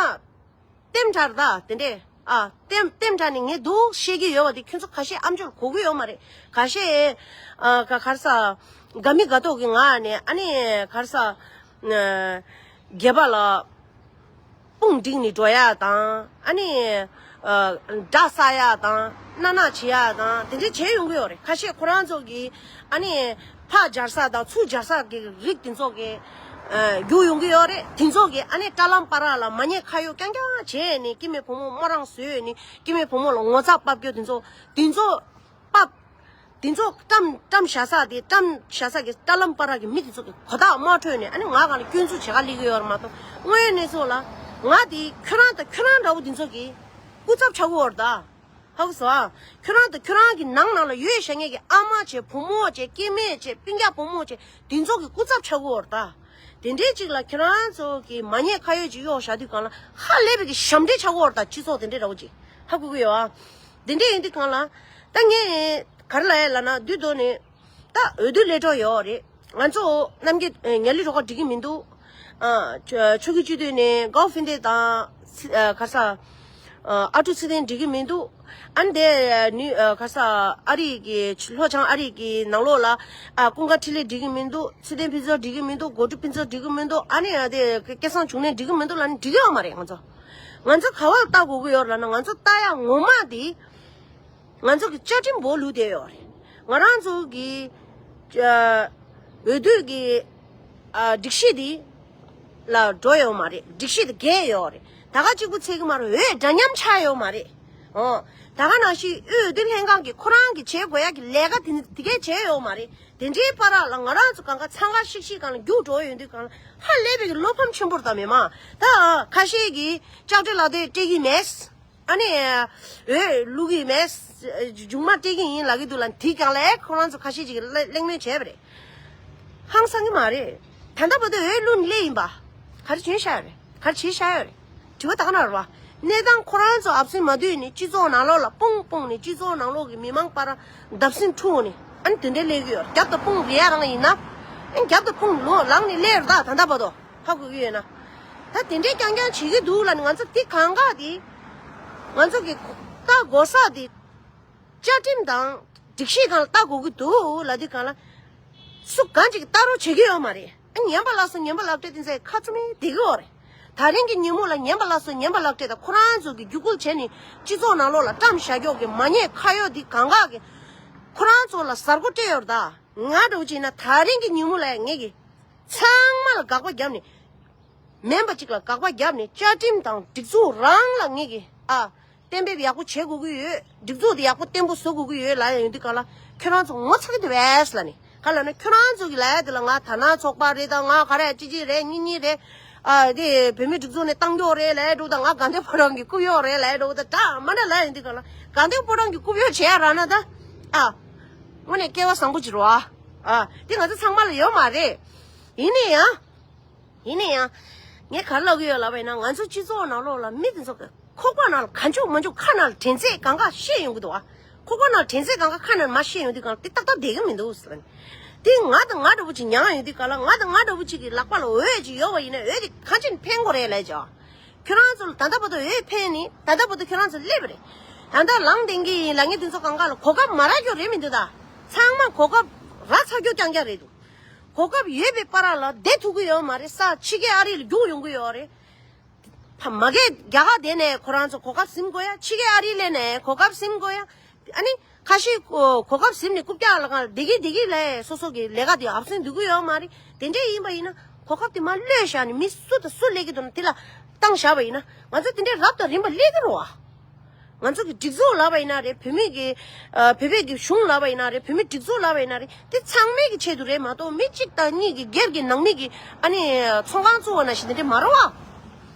ལྟེམ་དྲག་རེད་ད། དེ་འདྲས་ཨ་ལྟེམ་ལྟེམ་དྲག་ནས་ངས་འདུག་བཤད་ཀྱི་ཡོད་བ་དེ་ཁྱོད་ཚོ་ཁ་ཤས་ཨ་མཆོག་ལ་གོ་གི་ཡོད་མ་རེད། ཁ་ཤས་ཨ་ག་ག་རེ་ཟ། དགའ་མི་དགའ་མདོག་གི་ངང་ནས་ཨ་ནི་ག་རེ་ཟ། སྒལ་པ་ལ་དཔུང་བསྒྲིགས་ནས་འགྲོ་ཡ་དང་། ཨ་ནི་ཨ་དགྲ་ཟ་ཡ་དང་། མནའ་མ་བྱེད་ཡ་དང་དེ་འདྲས་བྱེད་ཡོང་གི་ཡོད་རེད། ཁ་ཤས་ཁོ་རང་ཚོ་གིས་ཨ་ནི་ཕར་སྦྱར་ས་དང་ཚུར་སྦྱར་ས་གི་རིགས་དེ་ཚོ་གི་ཨ་རྒྱུགས་ཡོང་གི་ཡོད་རེད། དེ་ཚོ་གིས་ཨ་ནི་དྲ་ལམ་བར་ལ་མ་ཉེས་ཁ་གཡོགས་རྐྱང་རྐྱང་བྱས་ནས་སྐྱེ་དམན་བུ་མོ་དམར་རང་བཟོས་ནས་སྐྱེ་དམན་བུ་མོ་ལ་ངོ་ཚ་ཕབ་རྒྱུ་དེ་ཚོ་དེ་ཚོ་ཕབ། དེ་ཚོ་བཀྲམ་བཀྲམ་བཞག་ས་དེ་བཀྲམ་བཞག་ས་གི་དྲ་ལམ་བར་གི་མི་དེ་ཚོ་གི་གོ་བརྡ་མ་འཕྲོད་ནས་ཨ་ནི་ང་ག་ལ་སྐྱོན་འཛུགས་བྱེད་ག་སླེབས་ཀྱི་ཡོད་རེད་མ་གཏོགས། དངོས་ཡོད་གནས་ཚུལ་ལ་ང་དེ་ཁྱོད་རང་དང་ཁྱོད་རང་འདྲ་བོ་དེ་ཚོ་གི་སྐུ་ཚབ་ཆགས་ཀྱི་ཡོད་རེད་ད། ཧ་གོ་སོང་ཨ། ཁྱོད་རང་དང་ཁྱོད་རང་གི་ནང་ནང་ལ་ཡོད་བཞག་མཁན་གྱི་ཨ་མ་བྱས་བུ་མོ་བྱས་སྐྱེ་དམན་བྱས་སྤུན་ཀྱག་བུ་མོ་བྱས་དེ་ཚོ་གི་སྐུ་ཚབ་ཆགས་ཀྱི་ཡོད་རེད་ད། དེ་འདྲའི་ཅིག་ལ་ཁྱོད་རང་ཚོ་གི་མ་ཉེས་ཁ་གཡོགས་ཅིག་གཡོགས་བཞག་དུས་སྒང་ལ་ཧ་ལས་པའི་གི་ཞབས་འདྲེན་ཆགས་ཀྱི་ཡོད་རེད་ད། སྤྱི་ཚོགས་དེ་འདྲའི་འདྲ་བོ་ཅིག་ཧ་གོ་གི་ཡོད་ཨ། དེ་འདྲ་ཡིན་དུས་སྒང་ལ་ད་ངས་ག་རེ་ལབ་ཡ་ལབ་ན། དུས་ཐོག་ནས་ད་འོས་བསྡུ་སླེབས་གྲབས་ཡོད་རེད། ང་ཚོ་རྣམ་རྒྱལ་ཨ་ངལ་ལུས་རོགས་པ་འགྲིག་གི་མི་འདུག་ཨ་ཆོ་ཆོས་བརྒྱུད་སྤྱི་འཐུས་ནས་གའོ་ཧྥིན་ཏེ་དང་ཚི་ཨ་ག་རེ་ཟ། ཨ་ཨ་ཀྲུག་ཚེ་བརྟན་འགྲིག་གི་མི་འདུག་ཨ་ནི་དེ་ནི་ཨ་ག་རེ་ཟ། ཨ་རི་གི་ལྷོ་བྱང་ཨ་རི་གི་ནང་ལོགས་ལ་ཨ་ཀུན་དགའ་འཕྲིན་ལས་འགྲིག་གི་མི་འདུག་ཚེ་བརྟན་ཕུན་ཚོགས་འགྲིག་གི་མི་འདུག་གོ་སྒྲིག་ཕུན་ཚོགས་འགྲིག་གི་མི་འདུག་ཨ་ནི་ཨ་དེ་སྐལ་བཟང་འབྱུང་གནས་འགྲིག་གི་མི་འདུག་ལབ་ནི་འགྲིག་གི་ཡོད་མ་རེད། ང་ཚོ་ང་ཚོ་ག་བ་ལ་ལྟ་དགོས་ཀྱི་ཡོད་ལབ་ན། ང་ཚོ་ལྟ་ཡ་ངོ་མ་དེ། ང་ཚོ་གི་བཅའ་ཁྲིམས་འབོར་ལུགས་དེ་ཡོད་རེད། ང་རང་ཚོ་གི་ཨ་འོས་བསྡུ་གི་ཨ་སྒྲིག་གཞི་དེ་ལ་འགྲོ་ཡོད་མ་རེད། སྒྲིག་གཞི་དེ་འགལ་ཡོད་རེད། ད་ག་གཅིག་པུ་ཚད་ཀྱི་མ་རེད། འོས་འདྲ་མཉམ་ཆགས་ཡོད་མ་རེད། ཨོ། ད་ག་ནང་བཞིན་འོས་བསྡུ་ལྷན་ཁང་གིས་ཁོ་རང་གི་བྱེད་དགོས་ཡ་གི་ལས་ཀ་དེ་དེ་གས་བྱས་ཡོད་མ་རེད། དེ་འདྲའི་བར་ལ་ང་རང་ཚོ་གང་ག་འཚང་ཁ་ཤིག་ཤིག་སྒང་ལ་རྒྱུགས་འགྲོ་ཡོང་དུས་སྒང་ལ་ཧ་ལས་པའི་གི་བློ་ཕམ་ཆེན་པོ་རེད་ད། མི་མང་ད་ཁ་ཤས་ཀྱིས་ལྕགས་སྤྲེལ་ལག་དེབ་སྤྲད་ཀྱི་མེད། ཨ་ནི། འོས་བླུག་གི་མེད། མཇུག་མ་སྤྲད་ཀྱི་ཡིན་ལབ་ཀྱི་འདུག་ལ། དེའི་སྒང་ལ་ཨེ་ཁོ་རང་ཚོ་ཁ་ཤས་ཅིག་གིས་གླེང་མོལ་བྱས་པ་རེད། ཧང་སང་གི་མ་རེད། ད་ལྟ་བར་དུ་འོས་བླུགས་ནས་སླེབས་ཡིན་པ། ག་རེ་བྱས་བཞག་ཡོད་རེད། ག་རེ་བྱས་བཞག་ཡོད་རེད། དྲི་བ་ད་ག་ནང་རེད་བ། གནས་སྟངས་ཁོ་རང་ཚོ་ཨབ་སེ་མ་བསྡུས་ནས་སྤྱི་ཚོགས་ནང་ལོགས་ལ་སྤུངས་སྤུངས་ནས་སྤྱི་ཚོགས་ནང་ལོགས་ཀྱི་མི་མང་བར་བརྡབ་གསིག་འཁྲུགས་ནས་ཨ་ནི་དེ་འདྲས་སླེབས་ཀྱི་ཡོད་རེད། རྒྱབ་དང་དཔུང་རེད་ཡ་རང་ཡིན་ན། ཨ་ནི་རྒྱབ་དང་དཔུང་ལོ་ལངས་ནས་སླེབས་རེད་ད། ད་ལྟ་བར་དུ། ཧ་གོ་གི་ཡོད་ན། ད་དེ་འདྲས་རྐྱང་རྐྱང་བྱེད་ཀྱི་འདུག་ལབ་ནས། ང་ཚོ་དེ་གང་ག་དེ། ང་ཚོ་གི་ལྟ་དགོས་ས་དེ། བཅའ་ཁྲིམས་དང་སྒྲིག་གཞི་སྒང་ལ་ལྟ་དགོས་ཀྱི་འདུག་ལབ་དུས་སྒང་ལ། སུ་གང་ཅིག་ལྟ་རོགས་བྱེད་ཀྱི་ཡོད་མ་རེད། ཨ། ངན་པ་ལ་སོགས་ངན་པ་ལག་སྤྲད་དེ་ཚེ་ཁ་བཙུམ་མི་བསྡད་ཀྱི་ཡོད་རེད། ད་རིང་གི་ཉིན་མོ་ལ་ངན་པ་ལ་སོགས་ངན་པ་ལག་སྤྲད་དང་ཁོ་རང་ཚོ་གི་རྒྱུག་ཁུལ་བྱས་ནས་སྤྱི་ཚོགས་ནང་ལོགས་ལ་བཀྲམ་བཞག་ཀྱོག་གི་མ་ཉེས་ཁ་གཡོག་འདི་གང་ག་གི་ཁོ་རང་ཚོ་ལ་གཟར་མགོ་སྤྲད་ཡོད་རེད། ད་ང་འདྲ་བོ་ཅིག་ཡིན་ན་ད་རིང་གི་ཉིན་མོ་ལ་ངས་ཀྱི་ཚང་མ་ལ་དགག་པ་བརྒྱབ་ནས། མིན་པ་ཅིག་ལ་དགག་པ་བརྒྱབ་ནས་བཅའ་ཁྲིམས་དང་སྒྲིག་འཛུགས་རང་ལ་ངེད་ཀྱིས་ཨ། གཏན་འབེབས་ཡག་པོ་བྱེད་དགོས་ཀྱི་ཡོད། སྒྲིག་འཛུགས་དེ་ཡག་པོ་བརྟན་པོ་བཟོ་དགོས་ཀྱི་ཡོད་ལབ་ཡ་ཡོང་དུས་ག་ལ་ཁྱོད་རང་ཚོ་ངོ་ཚ་གི་འདུག་བས་ལབ་ནས། ག་ལབ་ན་ཁྱོད་རང་ཚོ་གི་ལབ་ཡ་དེ་ལ་ང་དར་ནག་ཚོགས་པ་རེད་དང་ང་ག་རེ་ཅི་ཅི་རེད་གཉིས་གཉིས་རེད། ཨ། དེ་བོད་མི་སྒྲིག་འཛུགས་ནས་བཏང་རྒྱུ་རེད་ལབ་ཡ་འདྲ་བོ་དང་ང་དགའ་ལྡན་ཕོ་བྲང་གི་རྐུབ་གཡོག་རེད་ལབ་ཡ་འདྲ་བོ་དང་འདྲ་མ་འདྲ་ལབ་ཡ་ཡོང་དུས་ག་ལ་དགའ་ལྡན་ཕོ་བྲང་གི་རྐུབ་གཡོག་བྱེད་ཡ་རག་ན་ད། ཨ། དངོས་གནས་སྐལ་བ་བཟང་པོ་ཅིག་རེད་བ། ཨ། དེ་ང་ཚོ་ཚང་མ་ལ་ཡོད་མ་རེད། ཡིན་ནའི་ཡང་། ཡིན་ན་ཡང་། ངས་ག་རེ་ལབ་ཀྱི་ཡོད་ལབ་པ་ཡིན་ན་ང་ཚོ་སྤྱི་ཚོགས་ནང་ལོགས་ལ་མི་དེ་ཚོ་ཁོག་པ་ནང་ལ་ག་འཇུག་མ་འཇུག་ཁ་ནང་ལ་དྲན་ཚད་གང་ག་བཤད་ཡོང་གི་འདུག་ཨ། ཁོག་པ་ནང་ལ་དྲན་ཚད་གང་ག་ཁ་ནང་ལ་མ་བཤད་ཡོང་དུས་གང་ལ་དེ་ཏག་ཏག་བསྡད་ཀྱི་མི་འདུག་ཟེར་ནས། དེ་ང་དང་ང་འདྲ་བོ་ཅིག་མྱངས་ཡོང་དུས་གང་ལ་ང་དང་ང་འདྲ་བོ་ཅིག་གི་ལག་པ་ལ་འོད་ཅིག་ཡོད་པ་ཡིན་ན་འོད་དེ་གང་ཅི་ནས་འཕེན་དགོས་རེད་ལབ་ཀྱང་། ཁྱོད་རང་ཚོ་ལ་ད་ལྟ་བར་དུ་འོད་འཕེན་ནི་ད་ལྟ་བར་དུ་ཁྱོད་རང་ཚོ་སླེབས་པ་རེད། ད་ལྟ་ལངས་བསྡད་ཀྱི་ཡིན་ལབ་མཁན་དེ་ཚོ་གང་ག་ལ་གོ་སྐབས་མ་རག་རྒྱུ་རེད་མི་འདུག་ད། ཚང་མ་གོ་སྐབས་རག་ཚར་རྒྱུ་རྐྱང་རྐྱང་རེད་འདུག་གོ་སྐབས་ཡོད་པའི་བར་ལ་བསྡད་ཐུབ་ཀྱི་ཡོད་མ་རེད། ས་ཕྱི་རྒྱལ་ཨ་རི་ལ་རྒྱུགས་ཡོང་གི་ཡོད་རེད། ཕ་མ་གིར་རྒྱ་གར་བསྡད་ནས་ཁོ་རང་ཚོ་གོ་སྐབས་ཟིན་དགོས་ཡ། ཕྱི་རྒྱལ་ཨ་རི་སླེབས་ནས་གོ་སྐབས་ཟིན་དགོས་ཡ། ཨ་ནི་ཁ་ཤས་གོ་གོ་སྐབས་ཟིན་ནས་རྐུབ་བཀྱག་ལ་གང་བསྡད་ཀྱི་བསྡད་ཀྱི་ལས་སོ་སོ་གི་ལས་ཀ་དེ་ཧབ་སེང་སྡོད་ཀྱི་ཡོད་མ་རེད། དེ་འདྲས་ཡིན་པ་ཡིན་ན་གོ་སྐབས་དེ་མར་གློད་བཞག་ནས་མི་སུ་དང་སུ་སླེབས་ཀྱི་འདུག་ན་དེ་ལ་བཏང་བཞག་པ་ཡིན་ན་ང་ཚོ་དེ་འདྲས་རབ་དང་རིམ་པ་སླེབས་ཀྱི་རེད་བ། ང་ཚོ་གི་སྒྲིག་འཛུགས་ལབ་པ་ཡིན་ན་རེད། བོད་མི་གི་ཨ། བོད་པའི་གི་གཞུང་ལབ་པ་ཡིན་ན་རེད། བོད་མི་སྒྲིག་འཛུགས་ལབ་པ་ཡིན་ན་རེད། དེ་ཚང་མའི་གི་ཆེད་དུ་རེད་མ་གཏོགས་མི་གཅིག་དང་གཉིས་ཀྱི་སྒེར་གྱི་ནང་མི་གི་ཨ་ནི་ཚོང་ཁང་བཙུགས་པ་ནང་བཞིན་དེ་འདྲ་མ་རེད་བ།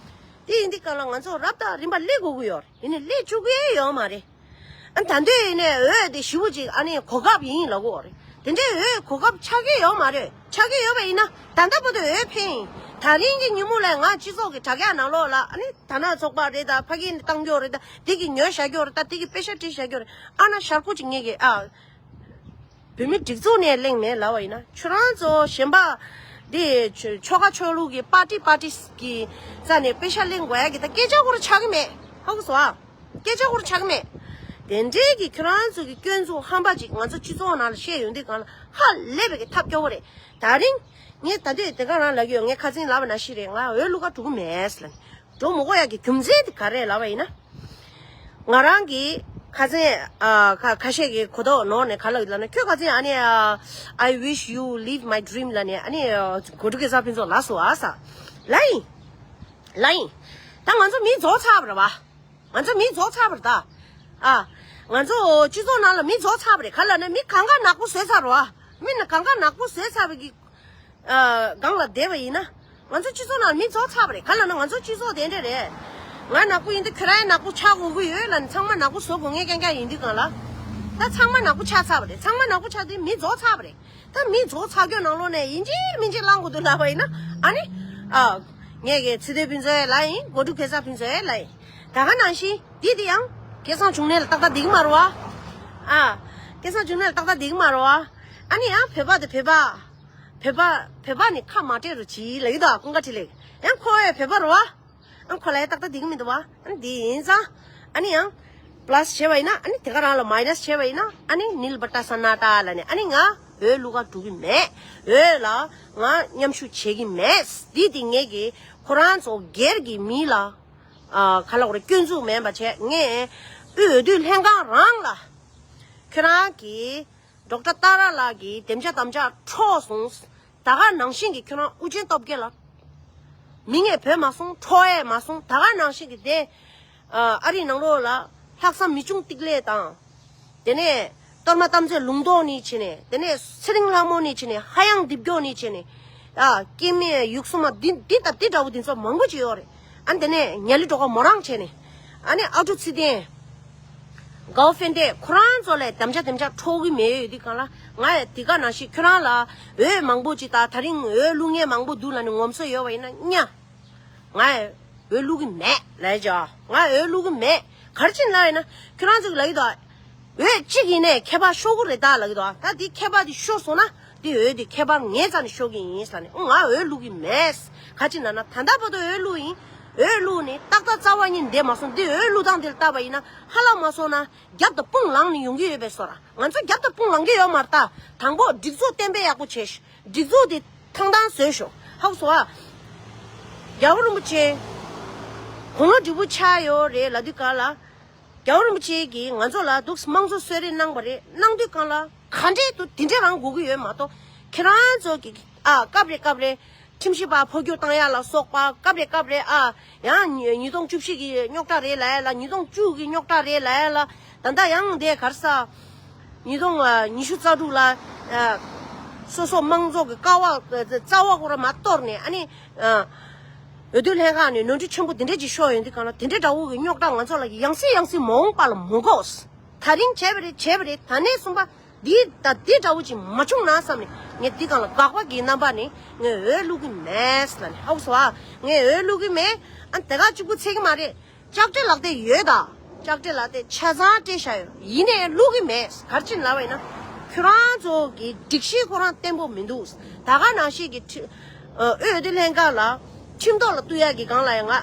དེ་ཡིན་དུས་ག་ལ་ང་ཚོ་རབ་དང་རིམ་པ་སླེབས་དགོས་ཀྱི་ཡོད་རེད། ཡིན་ནའི་སླེབས་བཅུག་གི་ཡོད་མ་རེད། ཨ། ད་དུང་ཡིན་ནའི་འོས་དེ་ཞེ་པོ་ཅིག་ཨ་ནི་གོ་སྐབས་ཡིན་ལབ་ཀྱི་ཡོད་རེད། དེ་འདྲའི་འོས་གོ་སྐབས་ཆགས་ཀྱི་ཡོད་མ་རེད། ཆགས་ཀྱི་ཡོད་པ་ཡིན་ན་ད་ལྟ་བར་དུ་འོས་འཕེན་ཡིན། ད་རིང་གི་ཉིན་མོ་ལ་ང་སྤྱི་ཚོགས་ཀྱི་དྲ་རྒྱ་ནང་ལོགས་ལ་ཨ་ནི་དར་ནག་ཚོགས་པ་རེད་ད། ཕ་གི་ནས་བཏང་རྒྱུ་རེད་ད། དེ་གི་ཉོས་བཞག་རྒྱུ་རེད་ད། དེ་གི་པེ་ཤག་སྤྲད་བཞག་རྒྱུ་རེད། ཨ་ན་ཤར་ཁུག་ཅིག་ངེད་ཀྱི་ཨ། བོད་མི་སྒྲིག་འཛུགས་ནས་གླེང་མེད་ལབ་པ་ཡིན་ན་ཁྱོད་རང་ཚོ་གཞན་པ་འདི་ཆོལ་ཁ་ཆོས་ལུགས་ཀྱི་པར་ཏི་པར་ཏི་གི་རྩ་ནས་པེ་ཤག་ལེན་དགོས་ཡ་གི་ད་སྐད་ཆ་སྐོར་ཆགས་ཀྱི་མེད། ཧ་གོ་སོང་ཨ། སྐད་ཆ་སྐོར་ཆགས་ཀྱི་མེད། དེ་འདྲའི་གི་ཁྱོད་རང་ཚོ་གི་སྐྱོན་འཛུགས་ཧམ་པ་ཅིག་ང་ཚོ་སྤྱི་ཚོགས་ནང་ལ་བཤད་ཡོང་དུས་གང་ལ་ཧ་ལས་པའི་གི་ཐབས་སྐྱོ་བོ་རེད། ད་རིང་ངས་ད་ལྟའི་དེ་ག་རང་ལབ་ཀྱི་ཡོད། ངས་ཁ་སང་ལབ་པ་ནང་བཞིན་རེད། ང་འོས་བླུག་ག་འགྲོ་གི་མེད་ལབ་ནས། འགྲོ་མི་དགོས་ཡ་གི་རྒྱུ་མཚན་དེ་ག་རེ་ལབ་པ་ཡིན་ན། ང་རང་གི་ཁ་སང་ཨ། ཁ་ཁ་ཤས་ཀྱི་གོ་རྟོགས་ནོར་ནས་ག་ལབ་ཡོད་ལབ་ན། ཁྱོད་ཁ་སང་ཨ་ནི་ཨ། I wish you live my dream ལབ་ནས་ཨ་ནི་ཨ། གོ་སྒྲིག་གི་ས་ཕུན་ཚོགས་ལབ་སོང་ཨ་ས། ལབ་ཡིན། ལབ་ཡིན། ད་ང་ཚོ་མི་རྫོགས་ཚར་བ་རེད་བ། ང་ཚོ་མི་རྫོགས་ཚར་བ་རེད་ད། ཨ། ང་ཚོ་སྤྱི་ཚོགས་ནང་ལ་མི་རྫོགས་ཚར་བ་རེད། ག་ལབ་ན་མི་གང་ག་ནག་པོ་བཟོས་ཚར་བ། མི་ནི་གང་ག་ནག་པོ་བཟོས་ཚར་བ་གི་ཨ། སྒང་ལ་བསྡད་པ་ཡིན་ན། ང་ཚོ་སྤྱི་ཚོགས་ནང་མི་རྫོགས་ཚར་བ་རེད། ག་ལབ་ན་ང་ཚོ་སྤྱི་ཚོགས་དེ་འདྲ་རེད། ང་ནག་པོ་ཡིན་དུས་ཁྱོད་རང་ཡང་ནག་པོ་ཆགས་དགོས་ཀྱི་ཡོད་ལབ་ནས་ཚང་མ་ནག་པོ་བཟོ་དགོས་ངེས་རྐྱང་རྐྱང་ཡིན་དུས་གང་ལ། ད་ཚང་མ་ནག་པོ་ཆགས་ཚར་བ་རེད། ཚང་མ་ནག་པོ་ཆགས་དུས་མི་རྫོགས་ཚར་བ་རེད། ད་མི་རྫོགས་ཚར་རྒྱུ་ནང་ལོགས་ནས་ཡིན་གཅིག་མིན་གཅིག་བླང་དགོས་འདུག་ལབ་པ་ཡིན་ན། ཨ་ནི། ཨ། ངས་ཀྱི་ཚེ་བརྟན་ཕུན་ཚོགས་ལབ་ཡིན། གོ་སྒྲིག་གེ་སར་ཕུན་ཚོགས་ལབ་ཡིན། ད་ག་ནང་བཞིན་འདི་དེ་ཡང་སྐལ་བཟང་འབྱུང་གནས་ལ་ཏག་ཏག་འགྲིག་མ་རེད་བ། ཨ། སྐལ་བཟང་འབྱུང་གནས་ལ་ཏག་ཏག་འགྲིག་མ་རེད་བ། ཨ་ནི་ཡང་བོད་པ་དེ་བོད་པ། བོད་པ་བོད་པ་ནི་ཁ་མ་བྲལ་རུ་གྱིས་ལབ་ཀྱི་འདུག་ཀུན་དགའ་འཕྲིན་ལས། ཡང་ཁོ་ཡང་བོད་པ་རེད་བ། ཨ། ཁོ་ལ་ཡང་ཏག་ཏག་འགྲིག་གི་མི་འདུག་བ། ཨ་ནི་འདི་ཡིན་ཙང་། ཨ་ནི་ཡང་། པ་ལ་སི་བྱས་པ་ཡིན་ན། ཨ་ནི་དེ་ག་རང་ལ་མའི་ནས་བྱས་པ་ཡིན་ན། ཨ་ནི་ནིལ་བ་ཏ་ས་ན་ཏ་ལབ་ནས། ཨ་ནི་ང་འོས་བླུག་ག་འགྲོ་གི་མེད། འོས་ལ་ང་མཉམ་ཞུགས་བྱེད་ཀྱི་མེད། འདི་དེ་ངེད་ཀྱི་ཁོ་རང་ཚོ་སྒེར་གྱི་མི་ལ། ཨ། ག་ལབ་དགོས་རེད། སྐྱོན་འཛུགས་མེད་པ་བྱས། ངས་དབུས་འོས་བསྡུ་ལྷན་ཁང་རང་ལ། ཁྱོད་རང་གིས་ཌོག་ཊར་ཏཱ་ར་ལགས་ཀྱི་དམ་བཅའ་དམ་བཅའ་འཕྲོག་སོང་། ད་ག་ནང་བཞིན་གྱི་ཁྱོད་རང་ཨུ་རྒྱན་སྟོབས་རྒྱལ་ལ་མི་ངན་བོས་མ་སོང་། འཕྲོག་ཡས་མ་སོང་། ད་ག་ནང་བཞིན་གྱི་དེ། ཨ། ཨ་རིའི་ནང་ལོགས་ལ་ལྷག་བསམ་མི་ཆུང་ཏིག་ལེ་དང་། དེ་ནས་གཏོར་མ་དམ་རྫས་ལུང་རྟོགས་ནི་བྱས་ནས། དེ་ནས་ཚེ་རིང་ལྷ་མོ་ནི་བྱས་ནས། ཧ་ཡང་རྡིབ་སྐྱོ་ནི་བྱས་ནས། ཨ། སྐྱེ་དམན་ཡུགས་སྲུང་མ་འདི་འདི་དང་འདི་འདྲ་བོ་འདི་ཚོ་མང་པོ་ཅིག་ཡོད་རེད། ཨ་ནི་དེ་ནས་ཉ་ལི་སྒྲོལ་དཀར་མོ་རང་བྱས་ནས། ཨ་ནི་ཨ་ཀྲུག་ཚེ་བརྟན། གའོ་ཧྥེན་ཏེ། ཁོ་རང་ཚོ་ལ་དམ་བཅའ་དམ་བཅའ་འཕྲོག་གི་མེད་ཡོད་དུས་གང་ལ། ང་ཡང་དེ་ག་ནང་བཞིན་ཁྱོད་རང་ལ་འོས་མང་པོ་ཅིག་དང་། ད་རིང་འོས་བླུག་མཁན་མང་པོ་འདུག་ལབ་ནས་ངོམ་སོ་ཡོད་པ་ཡིན་ན་ཉ། ང་ཡང་འོས་བླུག་གི་མེད་ལབ་ཡ་ཅིག་ང་འོས་བླུག་གི་མེད། ག་རེ་བྱས་ནས་ལབ་ཡིན་ན། ཁྱོད་རང་ཚོ་གིས་ལབ་ཀྱི་འདུག་འོས་གཅིག་ཡིན་ནའི་ཁྱད་པར་ཤོར་གི་རེད་ད་ལབ་ཀྱི་འདུག་ད་དེ་ཁྱད་པར་དེ་ཤོར་སོང་ན་དེ་འོས་དེ་ཁྱད་པར་ངའི་རྩ་ནས་ཤོར་གི་ཡིན་ལབ་ནས། ཨོ། ང་འོས་བླུག་གི་མེད། ག་རེ་བྱས་ནས་ལབ་ན་ད་ལྟ་བར་དུ་འོས་བླུག་ཡིན། འོས་བླུགས་ནས་ཏག་ཏག་རྩ་བ་ཉིད་བསྡད་མ་སོང་། འདི་འོས་བླུགས་སྟངས་འདིར་བལྟས་པ་ཡིན་ན་ཧ་ལམ་མ་སོང་ན་རྒྱབ་དང་དཔུང་ལངས་ནས་ཡོང་གི་ཡོད་པའི་བཟོ་འདྲ། ང་ཚོ་རྒྱབ་དང་དཔུང་ལངས་ཀྱི་ཡོད་མ་རེད་ད། དང་པོ་སྒྲིག་འཛུགས་གཏན་འབེབས་ཡག་པོ་བྱས་ཤོག་སྒྲིག་འཛུགས་དེ་ཐང་ཐང་བཟོས་ཤོག་ཧ་གོ་སོང་ཨ། རྒྱལ་བ་རིན་པོ་ཆེ་དགུང་ལོ་བགྲེས་པོ་ཆགས་ཡོད་རེད་ལབ་དུས་སྒང་ལ། རྒྱལ་བ་རིན་པོ་ཆེ་གིས་ང་ཚོ་ལ་འདུག་སེ་དམངས་གཙོ་གསོལ་རས་གནང་བ་རེད། གནང་དུས་སྒང་ལ་ག་འདྲས་འདུག་དེ་འདྲས་རང་དགོས་ཀྱི་ཡོད་མ་གཏོགས། ཁྱེད་རང་ཚོ་གིས་ཨ་སྐབས་རེ་སྐབས་རེ་ཁྲིམས་ཞིབ་པ་འཕོ་འགྱུར་བཏང་ཡ་ལ་སོགས་པ། སྐབས་རེ་སྐབས་རེ་ཨ་ཡང་ཉིས་སྟོང་བཅུ་བཞི་གི་རྙོག་དྲ་རེད་ལབ་ཡ་ལ། ཉིས་སྟོང་བཅུ་གི་རྙོག་དྲ་རེད་ལབ་ཡ་ལ། ད་ལྟ་ཡང་དེ་ག་རེ་ཟ། ཉིས་སྟོང་ཉི་ཤུ་རྩ་དྲུག་ལ་ཨ་སོ་སོ་དམངས་གཙོ་གི་ཀ་བ་རྩ་བ་ཁོ་ར་མར་གཏོར་ནས། ཨ་ནི་ཨ་འོས་བསྡུ་ལྷན་ཁང་ནས་ནོར་འཁྲུལ་ཆེན་པོ་དེ་འདྲས་ཅིག་ཤོར་ཡོང་དུས་སྒང་ལ། དེ་འདྲས་འདྲ་བོ་གི་རྙོག་དྲ་ང་ཚོ་ལ་ཡང་སེ་ཡང་སེ་མ་འོངས་པ་ལ་མ་དགོས། ད་རིང་བྱས་པ་རེད། བྱས་པ་རེད། ད་ནས་གསུངས་པ་འདི་ད་འདི་འདྲ་བོ་ཅིག་མ་བྱུང་ན་བསམ་ནས། ངས་འདི་སྒང་ལ་དགག་པ་གི་རྣམ་པ་ནས་ངས་འོས་བླུག་གི་མེད་ལབ་ནས། ཧ་གོ་སོང་ཨ། ངས་འོས་བླུག་གི་མེད། ཨ་དེ་ག་གཅིག་པུ་ཚད་ཀྱི་མ་རེད། ལྕགས་སྤྲེལ་ལག་དེབ་ཡོད་ད། ལྕགས་སྤྲེལ་ལག་དེབ་ཆ་ཚང་སྤྲད་བཞག་ཡོད། ཡིན་ནའི་བླུག་གི་མེད། ག་རེ་བྱས་ནས་ལབ་པ་ཡིན་ན། ཁྱོད་རང་ཚོ་གི་སྒྲིག་གཞི་ཁོ་རང་བརྟན་པོ་མི་འདུག་ད་ག་ནང་བཞིན་གྱི་ཁྲི་ཨ་འོས་བསྡུ་ལྷན་ཁང་ལ་ཁྲིམས་ཐོག་ལ་གཏུག་ཡ་གི་སྒང་ལ་ཡང་ང་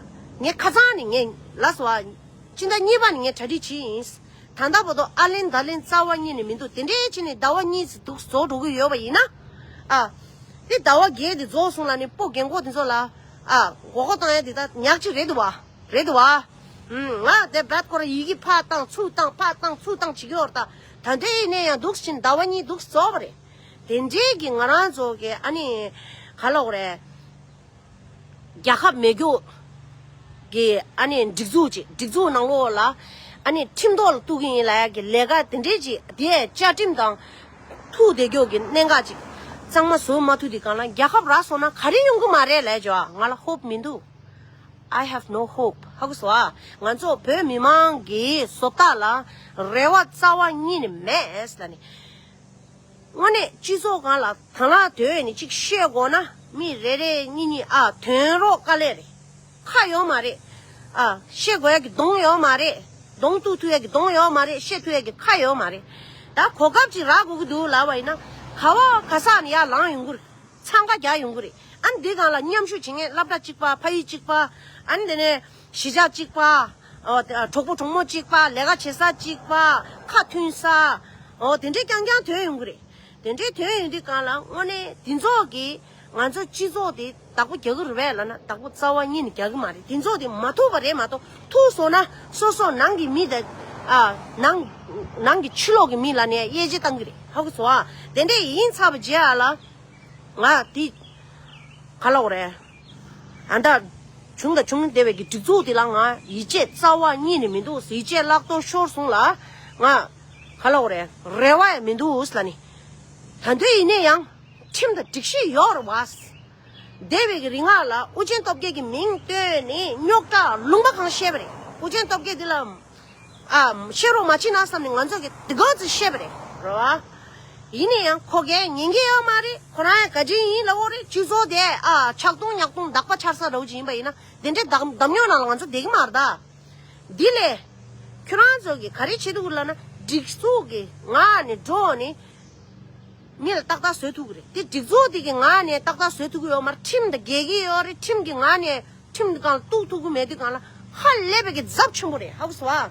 ངས་ཁ་སང་ནས་ངས་ལབ་སོང་བ། སྤྱི་ཟླ་གཉིས་པ་ནས་ངས་གྲ་སྒྲིག་བྱས་ཡིན། ད་ལྟ་བར་དུ་ཨ་ལན་ད་ལན་རྩ་བ་ཉིད་ནས་མི་འདུག་དེ་འདྲས་བྱས་ནས་ཟླ་བ་གཉིས་ཙམ་འདུག་རྫོགས་འགྲོ་གི་ཡོད་པ་ཡིན་ན། ཨ་དེ་ཟླ་བ་བརྒྱད་དེ་རྫོགས་སོང་ལབ་ནས་སྤོ་རྒན་གོག་དེ་ཚོ་ལ་ཨ་མགོ་སྐོར་བཏང་ཡ་དེ་ད་ཉག་གཅིག་རེད་འདུག་བ། རེད་འདུག་བ། ཨུམ། ང་དེ་བད་ཁོ་ར་ཡི་གེ་ཕར་བཏང་ཚུར་བཏང་ཕར་བཏང་ཚུར་བཏང་བྱེད་ཀྱི་ཡོད་རེད་ད། ད་འདྲ་ཡིན་ནའི་ཡང་འདུག་སེ་ཟླ་བ་གཉིས་འདུག་སེ་རྫོགས་པ་རེད། དེ་འདྲའི་གི་ང་རང་ཚོ་གི་ཨ་ནི་ག་ལབ་དགོས་རེད། རྒྱལ་ཁབ་མེད་རྒྱུ་གི་ཨ་ནི་སྒྲིག་འཛུགས་ཅིག་སྒྲིག་འཛུགས་ནང་ལོགས་ལ་ཨ་ནི་ཁྲིམས་ཐོག་ལ་གཏུག་གི་ཡིན་ལབ་ཡ་གི་ལས་ཀ་དེ་འདྲའི་ཅིག་དེ་བཅའ་ཁྲིམས་དང་ཐུག་བསྡད་རྒྱུ་གི་གནད་འགག་ཅིག་གཙང་མ་བཟོ་མ་ཐུབ་དུས་སྒང་ལ། རྒྱལ་ཁབ་རག་སོང་ན་ག་རེ་ཡོང་གི་མ་རེད་ལབ་བྱས་ང་ལ་ཧོབ་མི་འདུག I have no hope. ཧ་གོ་སོང་ཨ། ང་ཚོ་བོད་མི་མང་གི་བཟོ་ལྟ་ལ་རེ་བ་རྩ་བ་ཉིད་ནས་མེད་ལབ་ནས། དངོས་གནས་སྤྱི་ཚོགས་སྒང་ལ་དང་བླངས་དོད་ནས་ཅིག་བཤད་དགོས་ན་མི་རེ་རེ་གཉིས་གཉིས་ཨ་ཐོན་རོགས་དཀའ་ལས་རེད། ཁ་ཡོད་མ་རེད། ཨ་བཤད་དགོས་ཡ་གི་གདོང་ཡོད་མ་རེད། གདོང་གཏུག་ཐུབ་ཡ་གི་གདོང་ཡོད་མ་རེད། བཤད་ཐུབ་ཡ་གི་ཁ་ཡོད་མ་རེད། ད་གོ་སྐབས་ཅིག་རག་དགོས་ཀྱི་འདུག་ལབ་པ་ཡིན་ན། ག་བ་ག་ས་ནས་ཡར་ལངས་ཡོང་གི་རེད། འཚང་ཁ་རྒྱག་ཡོང་གི་རེད། ཨ་ནི་འདི་སྒང་ལ་མཉམ་ཞུགས་བྱེད་མཁན་སློབ་གྲྭ་གཅིག་པ། ཕ་ཡུལ་གཅིག་པ། ཨ་ནི་དེ་ནས་གཞིས་ཆགས་གཅིག་པ། ཨོ་དེ་གྲོགས་པོ་གྲོགས་མོ་གཅིག་པ། ལས་ཀ་བྱེད་ས་གཅིག་པ། ཁ་མཐུན་ས། ཨོ་དེ་འདྲས་རྐྱང་རྐྱང་ཐོན་ཡོང་གི་རེད། དེ་འདྲས་ཐོན་ཡོང་དུས་སྒང་ལ་དངོས་གནས་འདི་ཚོ་གིས་ང་ཚོ་སྤྱི་ཚོགས་དེ་བདག་པོ་རྒྱག་གི་རེད་པས་ལབ་ན་བདག་པོ་རྩ་བ་ཉིད་ནས་རྒྱག་གི་མ་རེད། འདི་ཚོ་དེ་མ་ཐུག་པ་རེད་མ་གཏོགས། ཐུག་སོང་ན་སོ་སོ་ནང་གི་མི་དང་། ཨ་ནང་ནང་གི་ཕྱི་ལོགས་ཀྱི་མི་ལ་ནས་དབྱེ་འབྱེད་བཏང་གི་རེད། ཧ་གོ་སོང་ཨ། དེ་འདྲས་ཡིན་ཚར་བ་རྗེས་ཨ་ལ། ང་འདི་ག་ལབ་དགོས་རེད། ཨ་ད་བྱུང་དང་བྱུང་བསྡད་པའི་གི་སྒྲིག་འཛུགས་འདི་ལ་ང་ཡིད་ཆེས་རྩ་བ་ཉིད་ནས་མི་འདུག་ཡིད་ཆེས་བརླག་གཏོར་ཤོར་སོང་ལ། ང་ག་ལབ་དགོས་རེད། རེ་བ་ཡང་མི་འདུག་ལབ་ནི། ད་དུང་ཡིན་ན་ཡང་ཁྲིམས་དང་སྒྲིག་གཞི་ཡོད་རེད་བ། འདས་པའི་གི་རིང་ལ་ཨུ་རྒྱན་སྟོབས་རྒྱལ་གྱི་མིང་བཏོན་ནས་རྙོག་དྲ་ལུང་པ་གང་བཤད་པ་རེད། ཨུ་རྒྱན་སྟོབས་རྒྱལ་འདི་ལ། ཨ་བཤད་རོགས་མ་བྱེད་ན་བསམ་ནས་ང་ཚོ་གིས་དེ་ག་ཚོད་བཤད་པ་རེད། རེད་བ། ཡིན་ན་ཡང་ཁོ་གས་ཉན་གྱི་ཡོད་མ་རེད། ཁོ་རང་ཡང་ག་ཅིག་ཡིན་ལབ་ཡོད་རེད། སྤྱི་ཚོགས་དེ་ཨ་ཆག་སྡང་ཉག་སྡང་དག་པ་ཆགས་ས་འདྲ་བོ་ཅིག་ཡིན་པ་ཡིན་ན་དེ་འདྲའི་འདམ་འདམ་ཉོག་ནང་ལ་ང་ཚོ་བསྡད་ཀྱི་མ་རེད་ད། འདི་ལས་ཁྱོད་རང་ཚོ་གིས་ག་རེ་བྱེད་ཐུབ་ཀྱི་ལབ་ན། སྒྲིག་འཛུགས་ཀྱི་ངག་ནས་འགྲོ་ནས་མི་ལ་ཏག་ཏག་བཟོ་ཐུབ་ཀྱི་རེད། དེ་སྒྲིག་འཛུགས་དེ་གི་ངག་ནས་ཏག་ཏག་བཟོ་ཐུབ་ཀྱི་ཡོད་མ་རེད། ཁྲིམས་དང་འགལ་གྱི་ཡོད་རེད། ཁྲིམས་ཀྱི་ངག་ནས་ཁྲིམས་དེ་སྒང་ལ་གཏུག་ཐུབ་ཀྱི་མེད་དུས་སྒང་ལ་ཧ་ལས་པའི་གི་ཚབས་ཆེན་པོ་རེད། ཧ་གོ་སོང་ཨ།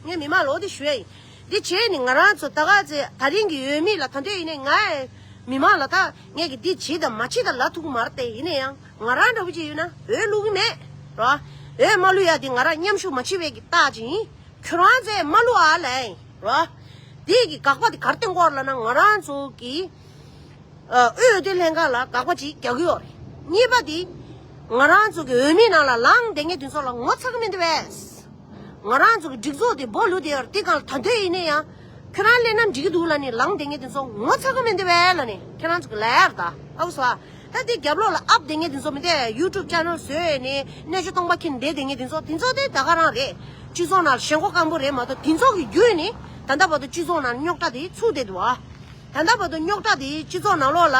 ངས་མི་མང་ལ་འོ་དེ་ཞུ་ཡ་ཡིན། འདི་བྱས་ནས་ང་རང་ཚོ་ད་ག་ཚེ་ད་རིང་གི་འོས་མི་ལ། ད་འདོད་ཡིན་ནའི་ང་མི་མང་ལ་ད་ངས་གི་འདི་བྱེད་དང་མ་བྱེད་དང་ལབ་ཐུབ་ཀྱི་མ་རེད་དེ། ཡིན་ན་ཡང་ང་རང་འདྲ་བོ་ཅིག་ཡོད་ན་འོས་བླུག་གི་མེད་ར། འོས་མ་བླུག་ཡ་དེ་ང་རང་མཉམ་ཞུགས་མ་བྱེད་པའི་གི་རྟགས་ཅིག་ཡིན། ཁྱོད་རང་ཚོས་མ་བླུག་ཨ་ལབ་ཡིན་ར། དེ་གི་དགག་པ་དེ་ག་རེ་བཏོན་གྱི་ཡོད་རེད་ལབ་ན། ང་རང་ཚོ་གི་ཨ་འོས་བསྡུ་ལྷན་ཁང་ལ་དགག་པ་ཅིག་རྒྱག་གི་ཡོད་རེད། གཉིས་པ་དེ་ང་རང་ཚོ་གི་འོས་མི་ནང་ལ་ལངས་བསྡད་མཁན་དེ་ཚོ་ལ་ངོ་ཚ་གི་མི་འདུག་པས། ང་རང་ཚོ་གི་སྒྲིག་འཛུགས་དེ་སྦོ་ལུས་བསྡད་ཡོད་རེད། དེ་སྒང་ལ་ད་འདོད་ཡིན་ན་ཡང་ཁྱོད་རང་སླེབས་ན་འགྲིག་གི་འདུག་ལབ་ནས་ལངས་བསྡད་མཁན་དེ་ཚོ་ངོ་ཚ་གི་མི་འདུག་པས་ལབ་ནས་ཁྱེད་རང་ཚོ་གི་ལབ་ཡ་རེད་ད། ཧ་གོ་སོང་ཨ། ད་དེ་རྒྱབ་ལོགས་ལ་ཨབ་བསྡད་མཁན་དེ་ཚོ་མི་འདུག་ཡུ་ཊུབ་ཅེ་ནལ་བཟོས་ནས་གནས་མཆོག་སྟོང་པ་འཁྱེར་བསྡད་བསྡད་མཁན་དེ་ཚོ། དེ་ཚོ་དེ་ད་ག་རང་རེད། སྤྱི་ཚོགས་ནང་ཞེན་ཁོག་སྐམ་པོ་རེད་མ་གཏོགས། དེ་ཚོ་གི་བརྒྱུད་ནས་ད་ལྟ་བར་དུ་སྤྱི་ཚོགས་ནང་རྙོག་དྲ་དེ་ཚུགས་བསྡད་འདུག་ཨ། ད་ལྟ་བར་དུ་རྙོག་དྲ་དེ་སྤྱི་ཚོགས་ནང་ལོགས་ལ་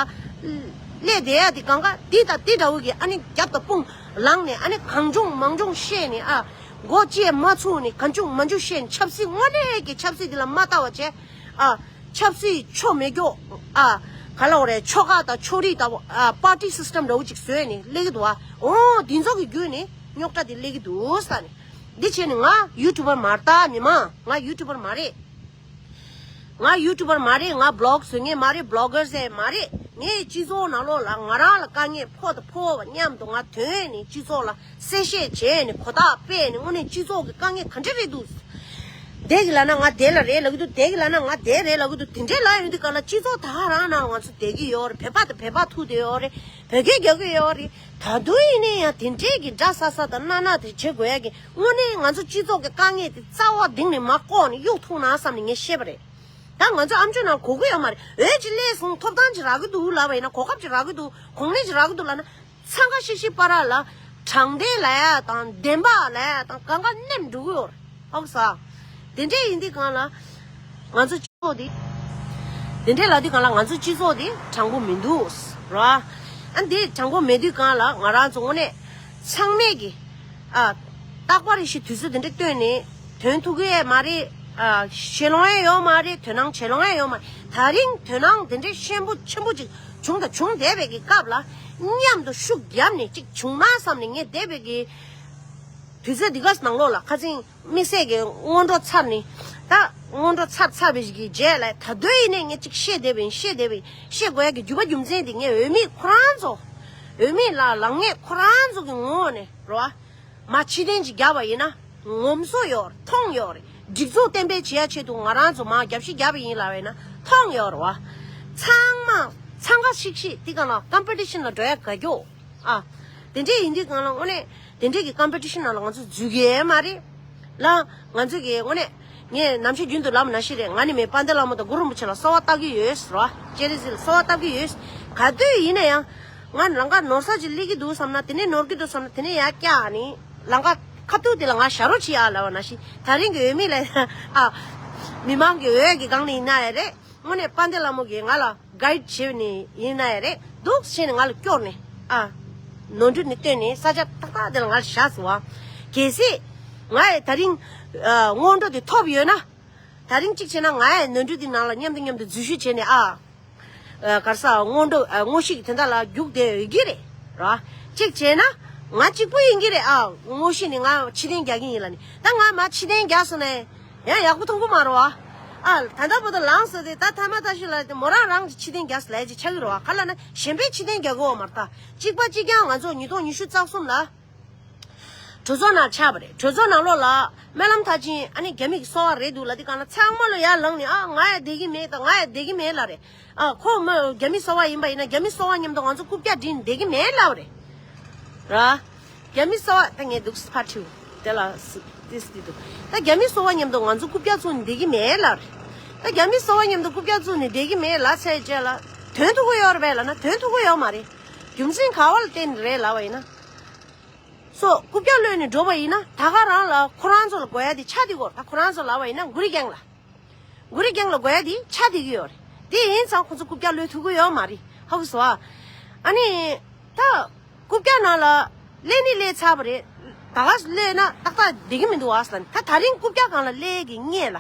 སླེབས་བསྡད་ཡ་དེ་གང་ག་འདི་དང་འདི་འདྲ་བོ་གི་ཨ་ནི་རྒྱབ་དང་དཔུང་ལངས་ནས། ཨ་ནི་གང་བྱུང་མང་བྱུང་བཤད་ནས། ཨ་མགོ་བཅད་མ་ཚུགས་ནས་གང་བྱུང་མང་བྱུང་བཤད་ནས། ཆབ་སྲིད་དངོས་གནས་ཀྱི་ཆབ་སྲིད་དེ་ལ་མ་ལྟ་བ་བྱས། ཨ་ཆབ་སྲིད་ཆོ་མེད་སྐྱོ། ཨ་ག་ལབ་དགོས་རེད། ཆོལ་ཁ་དང་ཕྱོགས་རིས་དང་། ཨ་པར་ཊི་སི་སི་ཊེམ་འདྲ་བོ་ཅིག་བཟོས་ནས་སླེབས་ཀྱི་འདུག་ཨ། འོ་འདི་ཚོ་གི་བརྒྱུད་ནས་ རྙོག་དྲ་དེ་སླེབས་ཀྱི་འདུག་ས་ནས། འདི་བྱས་ནས་ང་ཡུ་ཊུ་བར་མ་རེད་ད། མི་མང་། ང་ཡུ་ཊུ་བར་མ་རེད། ང་ཡུ་ཊུ་བར་མ་རེད། ང་བི་ལོག་བཟོ་མཁན་མ་རེད། བི་ལོག་གར་ཟེར་མ་རེད། ངས་སྤྱི་ཚོགས་ནང་ལོགས་ལ་ང་རང་ལ་དཀའ་ངལ་ཕོག་དང་ཕོག་པ་མཉམ་དུ་ང་ཐོན་ནས་སྤྱི་ཚོགས་ལ་གསལ་བཤད་བྱས་ནས་གོ་རྟོགས་སྤེལ་ནས། དངོས་གནས་སྤྱི་ཚོགས་ཀྱི་དཀའ་ངལ་ག་འདྲ་རེད་འདུག་དེ་གི་ལབ་ན་ང་དེ་ལ་རེད་ལབ་ཀྱི་འདུག་དེ་གི་ལབ་ན་ང་དེ་རེད་ལབ་ཀྱི་འདུག་དེ་འདྲའི་ལབ་ཡོང་དུས་ག་ལ་སྤྱི་ཚོགས་ད་ག་རང་ནང་ང་ཚོ་བསྡད་ཀྱི་ཡོད་རེད། བོད་པ་དང་བོད་པ་ཐུག་བསྡད་ཡོད་རེད། བོད་སྐད་རྒྱག་གི་ཡོད་རེད། ད་དུང་ཡིན་ན་ཡང་དེ་འདྲའི་གི་འདྲ་ས་ས་དང་སྣ་ནག་དེ་བྱེད་དགོས་ཡ་གི། དངོས་གནས་ང་ཚོ་སྤྱི་ཚོགས་ཀྱི་དཀའ་ངལ་དེ་རྩ་བ་གཏིང་ནས་མ་བཀོག་ནས་གཡུག་ཐུབ་ན་བསམ་ནས་ངས་བཤད་པ་རེད། ད་ང་ཚོ་ཨམ་ཅོག་ནང་གོ་གི་ཡོད་མ་རེད། འོད་ཅིག་སླེབས་སོང་། ཐོབ་ཐང་ཅིག་རག་གི་འདུག་ལབ་པ་ཡིན་ན། གོ་སྐབས་ཅིག་རག་གི་འདུག་གོ་གནས་ཅིག་རག་གི་འདུག་ལབ་ན། འཚང་ཁ་ཤིག་ཤིག་བར་ལ་དྲང་བདེན་ལབ་ཡ་དང་བདེན་པ་ལབ་ཡ་དང་གང་ག་ནེམ་འགྲོ་གི་ཡོད་རེད། ཧོག་ས། དེ་འདྲས་ཡིན་དུས་གང་ལ་ང་ཚོ་སྤྱི་ཚོགས་དེ། དེ་འདྲས་ལབ་དུས་གང་ལ་ང་ཚོ་སྤྱི་ཚོགས་དེ་དྲང་པོ་མི་འདུག་ར། ཨ་འདི་དྲང་པོ་མེད་དུས་གང་ལ་ང་རང་ཚོ་དངོས་གནས་ཚང་མས་ཀྱི། ཨ། རྟག་པར་རེ་ཞིག་དུས་ཚོད་དེ་འདྲས་བཏོན་ནས་ཐོན་ཐུབ་ཀྱི་ཡས་མ་རེད། ཨ། བྱེད་ལོང་ཡས་ཡོད་མ་རེད། དོ་སྣང་བྱེད་ལོང་ཡས་ཡོད་མ་རེད། ད་རིང་དོ་སྣང་དེ་འདྲས་ཆེན་པོ་ཆེན་པོ་ཅིག་བྱུང་དང་འབྱུང་བསྡད་པའི་གི་སྐབས་ལ། མཉམ་དུ་ཤུགས་བརྒྱབ་ནས་ཅིག་བྱུང་ན་བསམ་ནས་ངས་བསྡད་པའི་གི། དུས་ཚོད་འདི་ག་ནང་ལོགས་ལ་ཁ་སང་དམིགས་བསལ་གྱི་སྔོན་འགྲོ་ཚར་ནས། ད་སྔོན་འགྲོ་ཚར་ཚར་བའི་གི་རྗེས་ལ་ད་དུང་ཡིན་ནས་ངས་ཅིག་བཤད་བསྡད་པ་ཡིན། བཤད་བསྡད་པ་ཡིན། བཤད་དགོས་ཡ་གི་རྒྱུ་བ་རྒྱུ་མཚན་དེ་ངས་འོས་མི་ཁོ་རང་ཚོ། འོས་མི་ལ་ལངས་མཁན་ཁོ་རང་ཚོ་གི་ངོས་ནས་རེད་བ། མ་ཕྱི་བལྟས་ཅིག་བརྒྱབ་པ་ཡིན་ན་ངོམ་སོ་ཡོད་རེད། མཐོང་ཡོད་རེད། སྒྲིག་འཛུགས་གཏན་འབེབས་བྱེད་ཡ་ཆེད་དུ་ང་རང་ཚོ་མ་རྒྱབ་ཤིག་བརྒྱབ་པ་ཡིན་ལབ་པ་ཡིན་ན་མཐོང་ཡོད་རེད་བ། ཚང་མ་འཚང་ཁ་ཤིག་ཤིག་དེ་ག་ལ་ཀམ་པི་ཊི་ཤན་ལ་འགྲོ་ཡ་ག་རྒྱུ། ཨ། དེ་འདྲས་ཡིན་དུས་གང་ལ་དངོས་གནས་དེ་འདྲས་ཀྱི་ཀམ་པི་ཊི་ཤན་ནང་ལ་ང་ཚོ་འཛུལ་གི་ཡོད་མ་རེད་ལ། ང་ཚོ་གི་དངོས་གནས་ངས་ནམ་ཞིག་རྒྱུན་དུ་ལབ་ན་ཤི་རེད། ང་ནི་མི་དཔལ་ལྡན་ལྷ་མོ་དང་གུ་རུ་རིན་པོ་ཆེ་ལ་གསོལ་བ་བཏབ་ཀྱི་ཡོད་ཟེར་བ། སྤྱན་རས་གཟིགས་ལ་གསོལ་བ་བཏབ་ཀྱི་ཡོད། ག་དུས་ཡིན་ན་ཡང་ང་ལང་ཀ་ནོར་ས་ཅིག་སླེབས་ཀྱི་འདུག་བསམ་ན། དེ་ནས་ནོར་གྱི་འདུག་བསམ་ན་དེ་ནས་ཡར་བཀྱག་ནི་ལང་ཀ་ཁ་ཐུག་དེ་ལ་ང་ཞབས་བྲོ་བྱེད་ཡ་ལབ་པ་ན་ཤི། ད་རིང་གི་འོས་མི་ལ་ཨ། མི་མང་གི་འོས་ཀྱི་སྒང་ནས་ཡིན་ན་ཡང་རེད། དངོས་གནས་དཔལ་ལྡན་ལྷ་མོ་གིས་ང་ལ་གའིཌ་བྱས་ནས་ཡིན་ན་ཡང་རེད། འདུག་བྱས་ནས་ང་ལ་སྐྱོར་ནས་ཨ། ནོར་འཁྲུལ་ནས་བཏོན་ནས་ས་ཆ་ཏག་ཏག་དེ་ལ་ང་ལ་བཞག་སོང་བ། གལ་སྲིད་ང་ཡི་ད་རིང་ཨ། སྔོན་འགྲོ་དེ་ཐོབ་ཡོད་ན། ད་རིང་གཅིག་བྱས་ན་ང་ཡི་ནོར་འཁྲུལ་དེ་ནང་ལ་མཉམ་དུ་མཉམ་དུ་འཛུལ་ཞུགས་བྱས་ནས་ཨ། ཨ། ག་རེ་ཟ། སྔོན་འགྲོ་ཨ། དངོས་གཞི་གི་དོན་དག་ལ་རྒྱུགས་བསྡད་ཡོད་ཀྱི་རེད་ར། གཅིག་བྱས་ན་ང་གཅིག་པུ་ཡིན་གྱི་རེད་ཨ། དངོས་གཞི་ནས་ང་ཕྱིར་འཐེན་རྒྱག་གི་ཡིན་ལབ་ནས། ད་ང་མར་ཕྱིར་འཐེན་རྒྱག་སོང་ན་ཡང་ཡག་པོ་མཐོང་གི་མ་རེད་བ། ཨ། ད་ལྟ་བར་དུ་ལངས་སོང་དེ་ད་ཐ་མ་ད་ཤི་ལ་དེ་མོ་རང་རང་གི་ཕྱིར་འཐེན་རྒྱག་སོང་ལབ་ཅིག་ཆགས་ཀྱི་རེད་བ། ག་ལབ་ན་གཞན་པས་ཕྱིར་འཐེན་རྒྱག་གི་ཡོད་མ་རེད། ད་གཅིག་པ་གཅིག་རྐྱང་ང་ཚོ་ཉིས་སྟོང་ཉི་ཤུ་རྩ་གསུམ་ལ། གྲོས་ཚོགས་ནང་ཆགས་པ་རེད། གྲོས་ཚོགས་ནང་ལོགས་ལ་སྨོན་ལམ་མཐར་ཕྱིན་ཨ་ནི་རྒྱ་མི་གི་གསོལ་བ་རེད་འདུག་ལབ་དུས་གང་ལ་ཚང་མ་ལོ་ཡར་ལངས་ནས་ཨ་ང་ཡང་བསྡད་ཀྱི་མེད་དང་ང་ཡང་བསྡད་ཀྱི་མེད་ལབ་རེད། ཨ་ཁོ་མོ་རྒྱ་མི་གསོལ་བ་ཡིན་པ་ཡིན་ན་རྒྱ་མི་གསོལ་བ་མཉམ་དུ་ང་ཚོ་རྐུབ་བཀྱག་སྒྲིལ་ནས་བསྡད་ཀྱི་མེད་ལབ་རེད། ར། རྒྱ་མི་གསོལ་བ་ད་ངས་འདུག་ཕར་ཁྲིད་དེ་ལ་སི་ཏིས་ཏི་འདུག་ད་རྒྱ་མི་གསོལ་བ་མཉམ་དུ་ང་ཚོ་རྐུབ་བཀྱག་བཙུགས་ནས་བསྡད་ཀྱི་མེད་ལབ་རེད། ད་རྒྱ་མི་གསོལ་བ་མཉམ་དུ་རྐུབ་བཀྱག་བཙུགས་ནས་བསྡད་ཀྱི་མེད་ལབ་ཚར་རྗེས་ལ་དོན་ཐུག་གི་ཡོད་རེད་པས་ལབ་ན་དོན་ཐུག་གི་ཡོད་མ་རེད། རྒྱུ་མཚན་ག་བ་ལ་བརྟེན་ནས་རེད་ལབ་པ་ཡིན་ན། སོ་རྐུབ་བཀྱག་གློད་ནས་འགྲོ་བ་ཡིན་ན་ད་ག་རང་ལ་ཁོ་རང་ཚོ་ལ་དགོས་ཡ་དེ་ཆ་དེ་གོ། ད་ཁོ་རང་ཚོ་ལབ་པ་ཡིན་ན་གུ་རི་གེང་ལ། གུ་རི་གེང་ལ་དགོས་ཡ་དེ་ཆ་དེ་གི་ཡོད་རེད། དེ་ཡིན་ཙང་ཁོ་ཚོ་རྐུབ་བཀྱག་གློད་ཐུབ་ཀྱི་ཡོད་མ་རེད། ཧ་གོ་སོང་ཨ། ཨ་ནི། ད། རྐུབ་བཀྱག་ནང་ལ། སླེབས་ནི་སླེབས་ཚར་བ་རེད། ད་ག་སླེབས་ན་ཏག་ཏག་བསྡད་ཀྱི་མི་འདུག་ཨ་ཟེར་ལབ་ནི། ད་ད་རིང་རྐུབ་བཀྱག་སྒང་ལ་སླེབས་ཀྱི་སྔས་ལ།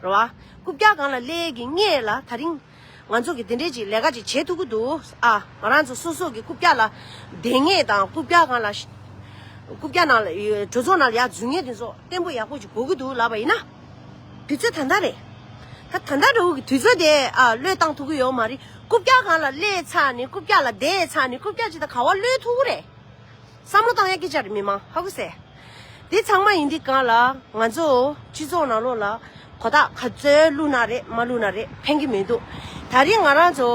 རེད་བ། རྐུབ་བཀྱག་སྒང་ལ་སླེབས་ཀྱི་སྔས་ལ་ད་རིང་། ང་ཚོ་གི་དེ་འདྲས་ཅིག་ལས་ཀ་ཅིག་བྱེད་ཐུབ་ཀྱི་འདུག་ཨ། ང་རང་ཚོ་སོ་སོ་གི་རྐུབ་བཀྱག་ལ་བསྡད་མཁན་དང་རྐུབ་བཀྱག་སྒང་ལ་ཤ། རྐུབ་བཀྱག་ནང་ལ་གྲོས་ཚོགས་ནང་ལ་ཡར་འཛུལ་མཁན་དེ་ཚོ་བརྟན་པོ་ཡག་པོ་ཅིག་དགོས་ཀྱི་འདུག་ལབ་པ་ཡིན་ན། དུས་ཚོད་ད་ལྟ་རེད། ད་ད་ལྟ་འདྲ་བོ་གི་དུས་ཚོད་དེ་ཨ་གློད་བཏང་ཐུབ་ཀྱི་ཡོད་མ་རེད། རྐུབ་བཀྱག་སྒང་ལ་སླེབས་ཚར་ནས་རྐུབ་བཀྱག་ལ་བསྡད་ཚར་ནས་རྐུབ་བཀྱག་ཅིག་ད་ག་བ་གློད་ཐུབ་ཀྱི་རེད། བསམ་བློ་བཏང་ཡ་སྐད་ཆ་རེད་མི་མང་ཧ་གོ་སོང་། དེ་ཚང་མ་ཡིན་དུས་གང་ལ་ང་ཚོ་སྤྱི་ཚོགས་ནང་ལོགས་ལ་གོ་རྟོགས་ག་ཚོད་བླུགས་ན་རེད་མ་བླུགས་ན་རེད་ཕན་གྱི་མི་འདུག་ད་རིང་ང་རང་ཚོ་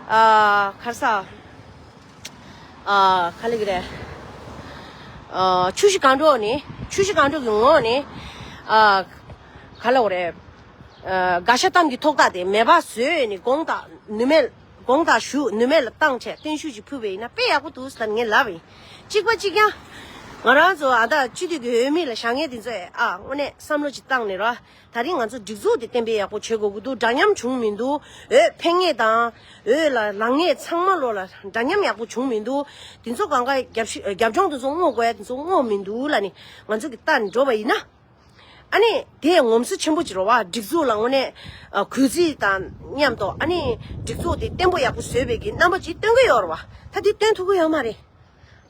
ཨ་ག་རེ་ཟ་ཨ་ག་ལབ་ཀྱི་རེད། ཨ་ཆུ་བཞི་སྒང་དྲུག་ནས་ཆུ་བཞི་སྒང་དྲུག་གི་ངོས་ནས་ཨ་ག་ལབ་དགོས་རེད། ཨ་དགག་བྱ་གཏམ་གྱི་ཐོག་ཐག་དེ་མེད་པ་བཟོས་ནས་དགོངས་དག་ནུས་མེད། དགོངས་དག་ཞུ་ནུས་མེད་ལ་བཏང་བྱས་བརྟན་བཞུགས་ཅིག་ཕུལ་བ་ཡིན་ན་དཔེ་ཡག་པོ་འདུག་ཟེར་ངས་ལབ་པ་ཡིན། གཅིག་པ་གཅིག་རྐྱང་། ང་རང་ཚོ་ཨ་ད་སྤྱི་འཐུས་ཀྱི་འོས་མི་ལ་བཞག་མཁན་དེ་ཚོས་ཨ་དངོས་གནས་བསམ་བློ་ཅིག་བཏང་ནས་ར། ད་རིང་ང་ཚོ་སྒྲིག་འཛུགས་དེ་གཏན་འབེབས་ཡག་པོ་བྱེད་དགོས་ཀྱི་འདུག་འདྲ་མཉམ་བྱུང་མི་འདུག་འོས་འཕེན་མཁན་དང་འོས་ལ་ལངས་མཁན་ཚང་མ་ལོ་ལ་འདྲ་མཉམ་ཡག་པོ་བྱུང་མི་འདུག་དེ་ཚོ་གང་ག་རྒྱབ་ཤི་རྒྱབ་ལྗོངས་དེ་ཚོ་བསྔོག་དགོས་ཡ་དེ་ཚོ་བསྔོག་མི་འདུག་ལབ་ནས་ང་ཚོ་གི་ལྟ་ནས་འགྲོ་བ་ཡིན་ན། ཨ་ནི་དེ་ངོམ་སོ་ཆེན་པོ་ཅིག་རེད་བ། སྒྲིག་འཛུགས་ལ་དངོས་གནས་ཨ་གུས་བརྩི་དང་མཉམ་དུ་ཨ་ནི་སྒྲིག་འཛུགས་དེ་བརྟན་པོ་ཡག་པོ་བཟོས་པའི་གི་རྣམ་པ་ཅིག་སྟོན་གི་ཡོད་རེད་བ། ད་དེ་སྟོན་ཐུབ་གི་ཡོད་མ་རེད།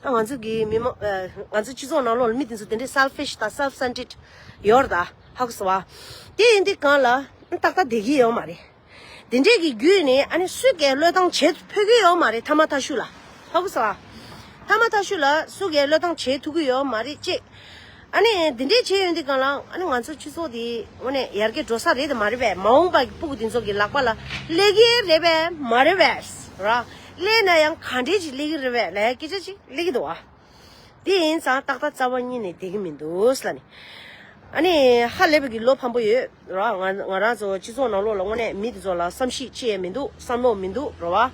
ང་ཚོ་གི་མི་མང་ང་ཚོ་སྤྱི་ཚོགས་ནང་ལོགས་ལ་མི་དེ་ཚོ་དེ་འདྲའི་selfish་དང་self centered་ཡོད་རེད་ད། ཧ་གོ་སོང་བ། དེ་ཡིན་དུས་གང་ལ་ཏག་ཏག་བསྡད་ཀྱི་ཡོད་མ་རེད། དེ་འདྲས་ཀྱི་བརྒྱུད་ནས་ཨ་ནི་སུས་ཀྱང་བློས་བཏང་བྱེད་ཕོད་ཀྱི་ཡོད་མ་རེད། ཐ་མ་ཐ་ཤུ་ལ། ཧ་གོ་སོང་བ། ཐ་མ་ཐ་ཤུ་ལ་སུས་ཀྱང་བློས་བཏང་བྱེད་ཐུབ་ཀྱི་ཡོད་མ་རེད་ཅེས། ཨ་ནི་འདི་འདྲས་བྱས་ཡོང་དུས་གང་ལ་ཨ་ནི་ང་ཚོ་སྤྱི་ཚོགས་འདི་དངོས་གནས་ཡར་རྒྱས་འགྲོ་ས་རེད་དམ་མ་རེད་པས། མ་འོངས་པ་གི་ཕྲུ་གུ་འདི་ཚོ་གི་ལག་པ་ལ་སླེབས་ཀྱི་རེད་པས་མ་རེད་པས་ར། སླེབས་ན་ཡང་ག་འདྲས་ཅིག་སླེབས་ཀྱི་རེད་པས་ལབ་ཡ་སྐད་ཆ་ཅིག་སླེབས་ཀྱི་འདུག་ཨ། དེ་ཡིན་ཙང་ཏག་ཏག་རྩ་བ་ཉིད་ནས་བསྡད་ཀྱི་མི་འདུག་ལབ་ནས། ཨ་ནི་ཧ་ལས་པའི་གི་བློ་ཕམ་པོ་ཡོད་ར། ང་ང་རང་ཚོ་སྤྱི་ཚོགས་ནང་ལོགས་ལ་དངོས་གནས་མི་དེ་ཚོ་ལ་བསམ་ཤེས་ཅི་ཡང་མི་འདུག་བསམ་བློ་མི་འདུག་ར་བ།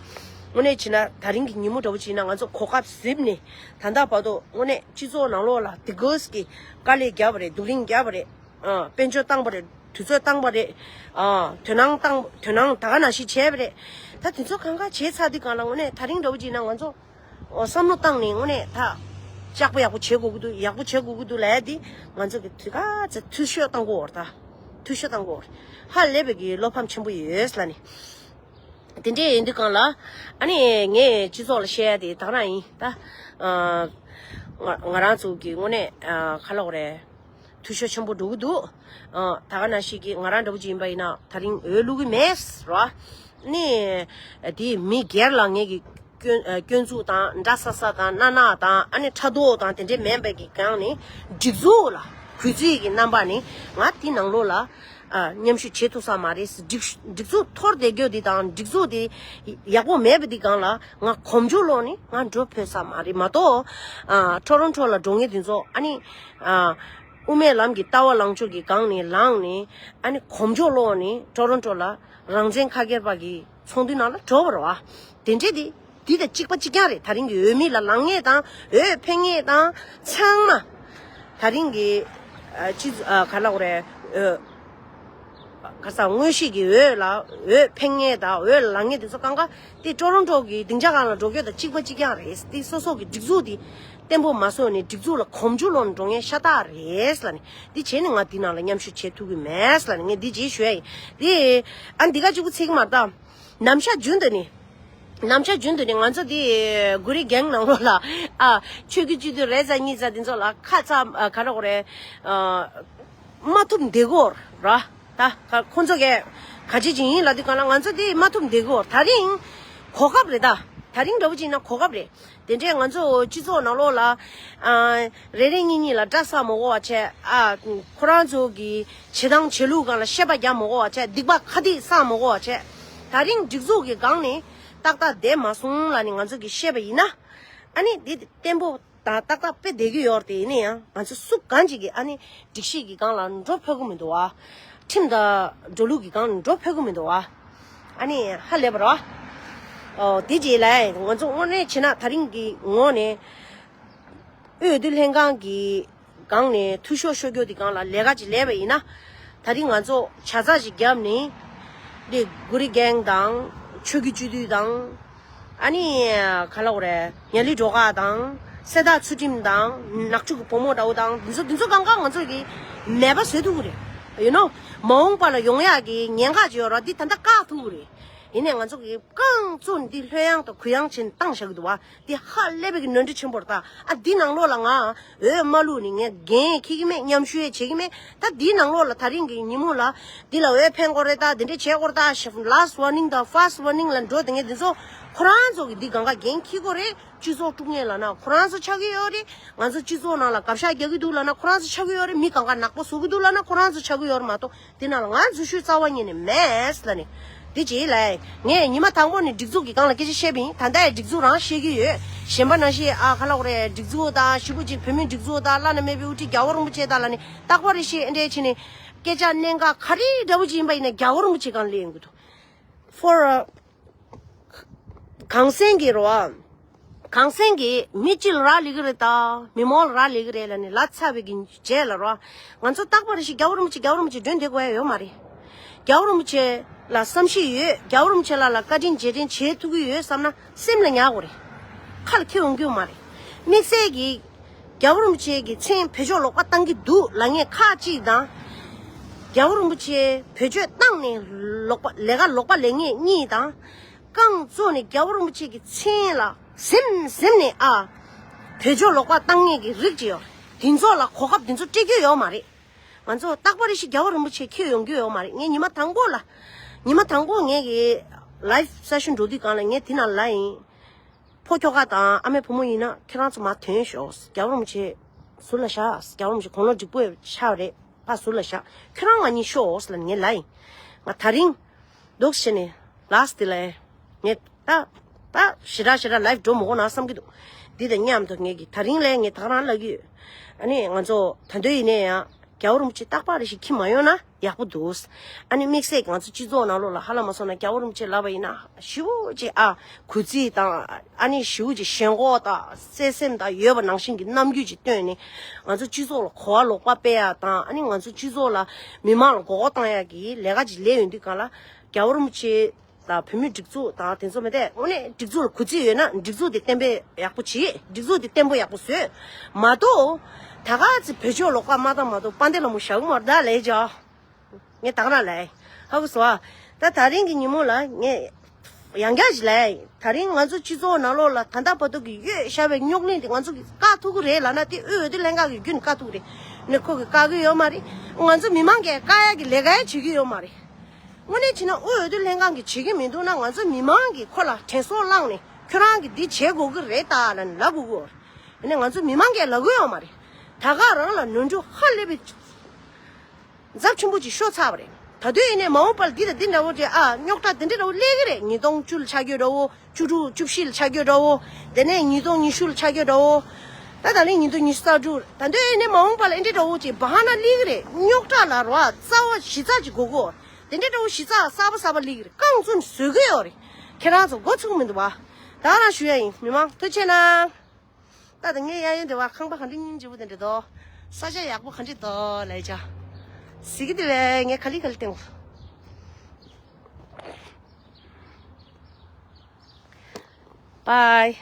དངོས་གནས་བྱས་ན་ད་རིང་གི་ཉིན་མོ་འདྲ་བོ་བྱས་ན་ང་ཚོ་གོ་སྐབས་ཟིན་ནས་ད་ལྟ་བར་དུ་དངོས་གནས་སྤྱི་ཚོགས་ནང་ལོགས་ལ་དེ་གོས་ཀྱི་དཀའ་ལས་བརྒྱབ་པ་རེད། སྡུག་རིང་བརྒྱབ་པ་རེད། ཨ། དཔལ་འབྱོར་བཏང་པ་རེད། དུས་ཚོད་བཏང་པ་རེད། ཨ། དོ་སྣང་བཏང་དོ་སྣང་ད་ག་ནང་བཞིན་བྱས་པ་རེད། ད་དེ་ཚོ་གང་ག་བྱས་ཚར་དུས་གང་ལ་དངོས་གནས་ད་རིང་འདྲ་བོ་བྱས་ན་ང་ཚོ་ཨོ་བསམ་བློ་བཏང་ནས་དངོས་གནས་ད་ལྕགས་པོ་ཡག་པོ་བྱེད་དགོས་ཀྱི་འདུག་ཡག་པོ་བྱེད་དགོས་ཀྱི་འདུག་ལབ་ཡ་འདི་ང་ཚོ་གི་དུས་ག་ཚོད་འཐུས་ཤོར་བཏང་གི་ཡོད་རེད་ད། འཐུས་ཤོར་བཏང་གི་ཡོད་རེད། ཧ་ལས་པའི་གི་བློ་ཕམ་ཆེན་པོ་ཡོད་ལབ་ནས། དེ་འདྲས་ཡིན་དུས་གང་ལ་ཨ་ནི་ངས་སྤྱི་ཚོགས་ལ་བཤད་ཡ་དེ་ད་ག་རང་ཡིན་ད། ཨ། ང་ང་རང་ཚོ་གི་དངོས་གནས་ཨ་ག་ལབ་དགོས་རེད། འཐུས་ཤོར་ཆེན་པོ་འགྲོ་གི་འདུག་ཨ། ད་ག་ནང་བཞིན་གྱི་ང་རང་འདྲ་པོ་ཅིག་ཡིན་པ་ཡིན་ན་ད་རིང་འོས་བླུག་གི་མེད་ར། ནི་དེ་མི་སྒེར་ལ་ངེད་ཀྱི་སྐྱོན་ཨ་སྐྱོན་འཛུགས་དང་འདྲ་ས་ས་དང་སྣ་ནག་དང་ཨ་ནི་ཕྲག་དོག་དང་དེ་འདྲས་མེད་པའི་གི་སྒང་ནས་སྒྲིག་འཛུགས་ལ་གུས་བརྩི་གི་རྣམ་པ་ནས་ང་དེ་ནང་ལོགས་ལ་ཨ་མཉམ་ཞུགས་བྱེད་ཐུབ་ས་མ་རེད། སྒྲིག་སྒྲིག་འཛུགས་འཐོར་བསྡད་རྒྱུ་དེ་དང་སྒྲིག་འཛུགས་དེ་ཡག་པོ་མེད་པ་དེ་སྒང་ལ་ང་གོམ་བགྲོད་ལོག་ནས་ང་འགྲོ་ཕོད་ས་མ་རེད། མ་གཏོགས་ཨ་ཊོ་རོན་ཊོ་ལ་འགྲོ་མཁན་དེ་ཚོ་ཨ་ནི་ཨ། དབུ་མའི་ལམ་གྱི་ལྟ་བ་ལངས་ཕྱོགས་ཀྱི་སྒང་ནས་ལངས་ནས་ཨ་ནི་གོམ་བགྲོད་སློག་ནས་ཊོ་རོན་ཊོ་ལ་རང་བཙན་ཁ་སྒེར་པ་གི་ཚོགས་འདུ་ནང་ལ་འགྲོ་བ་རེད་བ། དེ་འདྲས་དེ་དེ་དང་གཅིག་པ་གཅིག་རྐྱང་རེད། ད་རིང་གི་འོས་མི་ལ་ལངས་མཁན་དང་འོས་འཕེན་མཁན་དང་ཚང་མ་ད་རིང་གི་ཨ་སྤྱི་ཨ་ག་ལབ་དགོས་རེད། འོས་ག་ས་དངོས་གཞི་གི་འོས་ལ་འོས་འཕེན་མཁན་དང་འོས་ལ་ལངས་མཁན་དེ་ཚོ་གང་ག་དེ་ཊོ་རོན་ཊོ་གི་སྡིངས་ཆ་སྒང་ལ་འགྲོ་རྒྱུ་དང་གཅིག་པ་གཅིག་རྐྱང་རེད། དེ་སོ་སོ་གི་སྒྲིག་འཛུགས་དེ་བརྟན་པོ་མ་བཟོས་ནས་སྒྲིག་འཛུགས་ལ་གོམ་བགྲོད་སློག་ནས་འགྲོ་མཁན་ཤ་སྟག་རེད་ལབ་ནས། འདི་བྱས་ནས་ང་འདི་ནང་ལ་མཉམ་ཞུགས་བྱེད་ཐུབ་ཀྱི་མེད་ལབ་ནས་ངས་འདི་བྱེད་ཞུ་ཡ་ཡིན། དེ་ཨ་འདི་ག་གཅིག་པུ་ཚིག་མ་ད་ནམ་ཞག་རྒྱུན་དུ་ནི་ནམ་ཞག་རྒྱུན་དུ་ནི་ང་ཚོ་དེ་གུ་རི་གེང་ནང་ལོགས་ལ་ཨ་ཆོས་ཀྱི་སྤྱི་འཐུས་རེ་ཙམ་གཉིས་ཙམ་དེ་ཚོ་ལ་ཁ་ཚ་ཨ་ག་རེ་གོ་རེད་ཨ། མ་ཐུབ་འདི་གོ་ར། ད་ཁ་ཁོང་ཚོ་གས་ག་ཅི་ཅིག་ཡིན་ལབ་དུས་གང་ལ་ང་ཚོ་དེ་མ་ཐུབ་འདི་གོ། ད་རིང་གོ་སྐབས་རེད་ད། ད་རིང་འདྲ་པོ་ཅིག་ཡིན་ན་གོ་སྐབས་རེད། དེ་འདྲས་ང་ཚོ་སྤྱི་ཚོགས་ནང་ལོགས་ལ་ཨ་རེ་རེ་གཉིས་གཉིས་ལ་སྐྲ་བསགས་མ་དགོས་པ་བྱས། ཨ་ཁོ་རང་ཚོ་གི་བྱེད་སྟངས་བྱེད་ལུགས་སྒང་ལ་བཤད་པ་རྒྱག་མ་དགོས་པ་བྱས། སྡིག་པ་ཁ་སྡིག་བསགས་མ་དགོས་པ་བྱས། ད་རིང་སྒྲིག་འཛུགས་ཀྱི་སྒང་ནས་ཏག་ཏག་བསྡད་མ་སོང་ལབ་ནས་ང་ཚོ་གིས་བཤད་པ་ཡིན་ན། ཨ་ནི་འདི་བརྟན་པོ་དང་ཏག་ཏག་དཔེ་བསྡད་ཀྱི་ཡོད་རེད། དེ་ཡིན་ན་ཡང་ང་ཚོ་སུ་གང་ཅིག་གིས་ཨ་ནི་སྒྲིག་གཞི་གི་སྒང་ལ་འགྲོ་ཕོད་ཀྱི་མི་འདུག་བ། ཁྲིམས་དང་འགྲོ་ལུགས་ཀྱི་སྒང་ལ་འགྲོ་ཕོད་ཀྱི་མི་འདུག་བ། ཨ་ནི་ཧ་ལས་པ་རེད་བ། ཨོ་དེ་རྗེས་ལ་ང་ཚོ་དངོས་གནས་བྱས་ན་ད་རིང་གི་ངོས་ནས་འོས་བསྡུ་ལྷན་ཁང་གི་སྒང་ནས་འཐུས་ཤོར་ཤོར་རྒྱུ་དེ་སྒང་ལ་ལས་ཀ་ཅིག་ལས་པ་ཡིན་ན། ད་རིང་ང་ཚོ་ཇ་ཚགས་ཅིག་བརྒྱབ་ནས་འདི་གུ་རི་གེང་དང་ཆོས་ཀྱི་སྤྱི་འཐུས་དང་། ཨ་ནི་ག་ལབ་དགོས་རེད། ཉ་ལི་སྒྲོལ་དཀར་དང་། གསེར་རྟ་ཚུལ་ཁྲིམས་དང་། ནག་ཕྱུག་གི་བུ་མོ་འདྲ་བོ་དང་། འདི་ཚོ་འདི་ཚོ་གང་ག་ང་ཚོ་གི་མེད་པ་བཟོ་ཐུབ་ཀྱི་རེད། ཡུ་ནོ། མ་འོངས་པ་ལ་ཡོང་ཡག་གི་ཉེན་ཁ་ཅིག་ཡོད་རེད། འདི་ད་ལྟ་བཀག་ཐུབ་ཀྱི་རེད། ཡིན་ནའི་ང་ཚོ་གི་རྐང་བཙུགས་ནས་འདི་ལྷོད་ཡངས་དང་གུ་ཡངས་བྱས་ནས་བཏང་བཞག་གི་འདུག་བ། འདི་ཧ་ལས་པའི་གི་ནོར་འཁྲུལ་ཆེན་པོ་རེད་ད། ཨ་འདི་ནང་ལོགས་ལ་ང་འོས་མ་བླུགས་ནས་ངས་འགན་འཁྱེར་གྱི་མེད། མཉམ་ཞུགས་ཡས་བྱེད་ཀྱི་མེད། ད་འདིའི་ནང་ལོགས་ལ་ད་རིང་གི་ཉིན་མོ་ལ་འདི་ལ་འོས་འཕེན་དགོས་རེད་ད། འདི་འདྲས་བྱེད་དགོས་རེད་ད། ཞེས་last warning དང་first warning ལ་འགྲོ་དེ་ངས་འདི་ཚོ་ཁོ་རང་ཚོ་གི་འདི་གང་ག་འགན་འཁྱེར་དགོས་རེད། སྤྱི་ཚོགས་དཀྲུག་མཁན་ལབ་ན་ཁོ་རང་ཚོ་ཆགས་ཀྱི་ཡོད་རེད། ང་ཚོ་སྤྱི་ཚོགས་ནང་ལ་གབ་ཤ་རྒྱག་གི་འདུག་ལབ་ན་ཁོ་རང་ཚོ་ཆགས་ཀྱི་ཡོད་རེད། མི་གང་ག་ནག་པོ་བཟོ་གི་འདུག་ལབ་ན་ཁོ་རང་ཚོ་ཆགས་ཀྱི་ཡོད་རེད་མ་གཏོགས། དེ་ནང་ལ་ང་འཛུལ་ཞུགས་རྩ་བ་ཉིད་ནས་མེད་ལབ་ནས། དེ་རྗེས་ལ་ངས་ཉི་མ་དང་པོ་ནས་སྒྲིག་འཛུགས་ཀྱི་སྒང་ལ་སྐད་ཆ་བཤད་པ་ཡིན། ད་ལྟ་ཡང་སྒྲིག་འཛུགས་རང་བཤད་ཀྱི་ཡོད། གཞན་པ་ནང་བཞིན་ཨ་ག་ལབ་དགོས་རེད། སྒྲིག་འཛུགས་དང་ཞེ་པོ་ཅིག་བོད་མིའི་སྒྲིག་འཛུགས་དང་བླ་ན་མེད་པའི་དབུ་ཁྲིད་རྒྱལ་བ་རིན་པོ་ཆེ་དང་ལབ་ནས་རྟག་པར་རེ་བཤད་ཨེ་འདྲས་བྱས་ནས་སྐད་ཆ་གནད་འགག་ག་རེ་འདྲ་བོ་ཅིག་ཡིན་པ་ཡིན་ན་རྒྱལ་བ་རིན་པོ་ཆེ་སྒང་ལ་སླེབས་ཡོང་གི་འདུག For a གངས་སེང་གི་རོ། གངས་སེང་གི་མི་གཅིག་ལ་རག་ལས་ཀྱི་རེད་ད། མི་མང་ལ་རག་ལས་ཀྱི་རེད་ལབ་ནས་ལབ་ཚར་བའི་གི་རྗེས་ལ་རོ། ང་ཚོ་རྟག་པར་ཞིག་རྒྱལ་བ་རིན་པོ་ཆེ་རྒྱལ་བ་རིན་པོ་ཆེ་མགྲོན་དེ་དགོས་ཡ་ཡོད་མ་རེད། རྒྱལ་བ་རིན་པོ་ཆེ་ལ་བསམ་ཤེས་ཡོད། རྒྱལ་བ་རིན་པོ་ཆེ་ལ་ལ་བཀའ་དྲིན་རྗེས་དྲན་བྱེད་ཐུབ་ཀྱི་ཡོད་བསམ་ན་སེམས་ལ་ཉར་དགོས་རེད། ཁ་ལ་འཁྱེར་ཡོང་རྒྱུ་མ་རེད། དམིགས་བསལ་གྱི་རྒྱལ་བ་རིན་པོ་ཆེ་གི་མཚན་བེད་སྤྱོད་ལོག་པ་བཏང་གི་འདུག་ལབ་མཁན་ཁག་ཅིག་དང་། རྒྱལ་བ་རིན་པོ་ཆེ་བེད་སྤྱོད་བཏང་ནས་ལོག་པ་ལས་ཀ་ལོག་པ་ལས་མཁན་གཉིས་དང་། རྐང་བཙུགས་ནས་རྒྱལ་བ་རིན་པོ་ཆེ་གི་མཚན་ལ་ཟིན་ཟིན་ནས་ཨ། བེད་སྤྱོད་ལོག་པ་བཏང་མཁན་གྱི་རིགས་ཅིག་ཡོད་རེད། དེ་ཚོ་ལ་གོ་སྐབས་དེ་ཚོ་སྤྲད་རྒྱུ་ཡོད་མ་རེད། ང་ཚོ་རྟག་པར་རེ་ཞིག་རྒྱལ་བ་རིན་པོ་ཆེ་འཁྱེར་ཡོང་རྒྱུ་ཡོད་མ་རེད། ངས་ཉི་མ་དང་པོ་ལ། ཉི་མ་དང་པོ་ངས་ཀྱི་live session འགྲོ་དུས་སྒང་ལ་ངས་དེ་ནང་ལ་ཡིན། ཕོ་ཁྱོ་ག་དང་ཨ་མའི་བུ་མོ་ཡིན་ན་ཁྱེད་རང་ཚོ་མར་ཐོན་ཤོག་རྒྱལ་བ་རིན་པོ་ཆེ་ཟུར་ལ་བཞག་རྒྱལ་བ་རིན་པོ་ཆེ་དགུང་ལོ་འགྲིག་པོ་ཆགས་རེད། ཕར་ཟུར་ལ་བཞག་ཁྱོད་རང་ང་གཉིས་ཤོག་ལབ་ནས་ངས་ལབ་ཡིན། ང་དེ་རིང་འདུག་བྱས་ནས་last དེ་ལ་ངས་ད་ད་ཞེ་དྲག་ཞེ་དྲག་live འགྲོ་མི་དགོས་ན་བསམ་གྱི་འདུག་འདི་དང་མཉམ་དུ་ངས་ཀྱི་དེ་རིང་ལས་ངས་ད་ག་རང་ལབ་ཀྱི་ཡོད། ཨ་ནི་ང་ཚོ་ད་དུང་ཡིན་ནའི་ཡང་རྒྱལ་བ་རིན་པོ་ཆེ་རྟག་པར་རེ་ཞིག་འཁྱེར་མ་ཡོང་ན་ཡག་པོ་འདུག་ཨ་ནི་དམིགས་བསལ་ང་ཚོ་སྤྱི་ཚོགས་ནང་ལོགས་ལ་ཧ་ལམ་མ་སོང་ན་རྒྱལ་བ་རིན་པོ་ཆེ་ལབ་པ་ཡིན་ན་ཞེ་པོ་ཅིག་ཨ་གུས་བརྩི་དང་ཨ་ནི་ཞེ་པོ་ཅིག་ཞེན་ཁོག་དང་བརྩེ་སེམས་དང་ཡོད་པ་ནང་བཞིན་གྱི་རྣམ་འགྱུར་ཅིག་སྟོན་ནས་ང་ཚོ་སྤྱི་ཚོགས་ལ་གོ་བ་ལོག་པ་སྤེལ་ཡ་དང་ཨ་ནི་ང་ཚོ་སྤྱི་ཚོགས་ལ་མི་མང་ལ་མགོ་སྐོར་བཏང་ཡ་གི་ལས་ཀ་ཅིག་ལས་ཡོང་དུས་གང་ལ་རྒྱལ་བ་རིན་པོ་ཆེ་དང་བོད་མིའི་སྒྲིག་འཛུགས་དང་དེ་ཚོ་མི་དེ་དངོས་གནས་སྒྲིག་འཛུགས་ལ་གུས་བརྩི་ཡོད་ན་སྒྲིག་འཛུགས་དེ་གཏན་འབེབས་ཡག་པོ་བྱེད། སྒྲིག་འཛུགས་དེ་བརྟན་པོ་ཡག་པོ་བཟོས། མ་གཏོགས་ད་ག་ཚེ་བེད་སྤྱོད་ལོག་པ་མ་བཏང་མ་གཏོགས་དཔལ་ལྡན་ལྷ་མོ་ཞྭ་དགུ་མར་ད་ལས་ཀྱང་ངས་ད་ག་རང་ལས་ཧ་གོ་སོང་ཨ། ད་དེ་རིང་གི་ཉིན་མོ་ལ་ངས་ཡང་བསྐྱར་ཞིག་ལས་ད་རིང་ང་ཚོ་སྤྱི་ཚོགས་ནང་ལོགས་ལ་ད་ལྟ་བར་དུ་གི་ཡོད་ཤར་བའི་རྙོག་གླེང་དེ་ང་ཚོ་གི་བཀག་ཐུབ་ཀྱི་རེད་ལབ་ན་དེ་དབུས་འོས་བསྡུ་ལྷན་ཁང་གི་བརྒྱུད་ནས་བཀག་ཐུབ་ཀྱི་རེད། ནི་ཁོ་གི་བཀག་གི་ཡོད་མ་རེད། ང་ཚོ་མི་མང་གིས་བཀག་ཡ་གི་ལས་ཀ་ཡ་བྱེད་ཀྱི་ཡོད་མ་རེད། དངོས་གནས་བྱས་ན་དབུས་འོས་བསྡུ་ལྷན་ཁང་གིས་བྱེད་ཀྱི་མི་འདུག་ན་ང་ཚོ་མི་མང་གིས་ཁོ་ལ་དྲན་གསོ་བསླངས་ནས་ཁྱོད་རང་གིས་འདི་བྱེད་དགོས་ཀྱི་རེད་ད་ལབ་ནས་ལབ་དགོས་ཀྱི་ཡོད་རེད། ཡིན་ནའི་ང་ཚོ་མི་མང་གིས་ལབ་ཀྱི་ཡོད་མ་རེད། ད་ག་རང་ལ་ནོར་འཁྲུལ་ཧ་ལས་པའི་ཚབས་ཆེན་པོ་ཅིག་ཤོར་ཚར་བ་རེད། ད་དུང་ཡིན་ནའི་མ་འོངས་པར་འདི་དང་འདི་འདྲ་བོ་ཅིག་ཨ་རྙོག་དྲ་འདི་འདྲ་འདྲ་བོ་སླེབས་ཀྱི་རེད། ཉིས་སྟོང་བཅུ་ལ་ཆགས་རྒྱུ་འདྲ་བོ། བཅུ་དྲུག་བཅུ་བཞི་ལ་ཆགས་རྒྱུ་འདྲ་བོ། དེ་ནས་ཉིས་སྟོང་ཉི་ཤུ་ལ་ཆགས་རྒྱུ་འདྲ་བོ། ད་ད་ལན་ཉིས་སྟོང་ཉི་ཤུ་རྩ་དྲུག་ད་དུང་ཡིན་ནའི་མ་འོངས་པ་ལ་ཨེ་འདྲ་འདྲ་བོ་ཅིག་བ་ཧ་ན་སླེབས་ཀྱི་རེད། རྙོག་དྲ་ལ་རོ་ཨ་རྩ་བ་གཞི་རྩ་ཅིག་དགོས་ཀྱི་ཡོད་རེད། དེ་འདྲ་འདྲ་བོ་གཞི་རྩ་གསར་པ་གསར་པ་སླེབས་ཀྱི་རེད། རྐང་བཙུགས་ནས་བཟོ་གི་ཡོད་རེད། ཁྱེད་རང་ཚོ་མགོ་ཚོས་ཀྱི་མི་འདུག་བ། ད་ག་རང་ཞུ་ཡ་ཡིན། མི་མང་ཐུགས་རྗེ་གནང་། ད་ལྟ་ངའི་གཡས་གཡོན་དེ་བ་ཁང་པ་ག་འདྲ་སྙིང་རྗེ་པོ་དེ་འདྲ་འདུག་ས་ཆ་ཡག་པོ་ག་འདྲ་འདུག་ལབ་ཡ་ཅག་གཟིགས་ཀྱི་དེ་བས་ངས་ག་ལེ་ག་ལེ་བསྟན་གོ། Bye.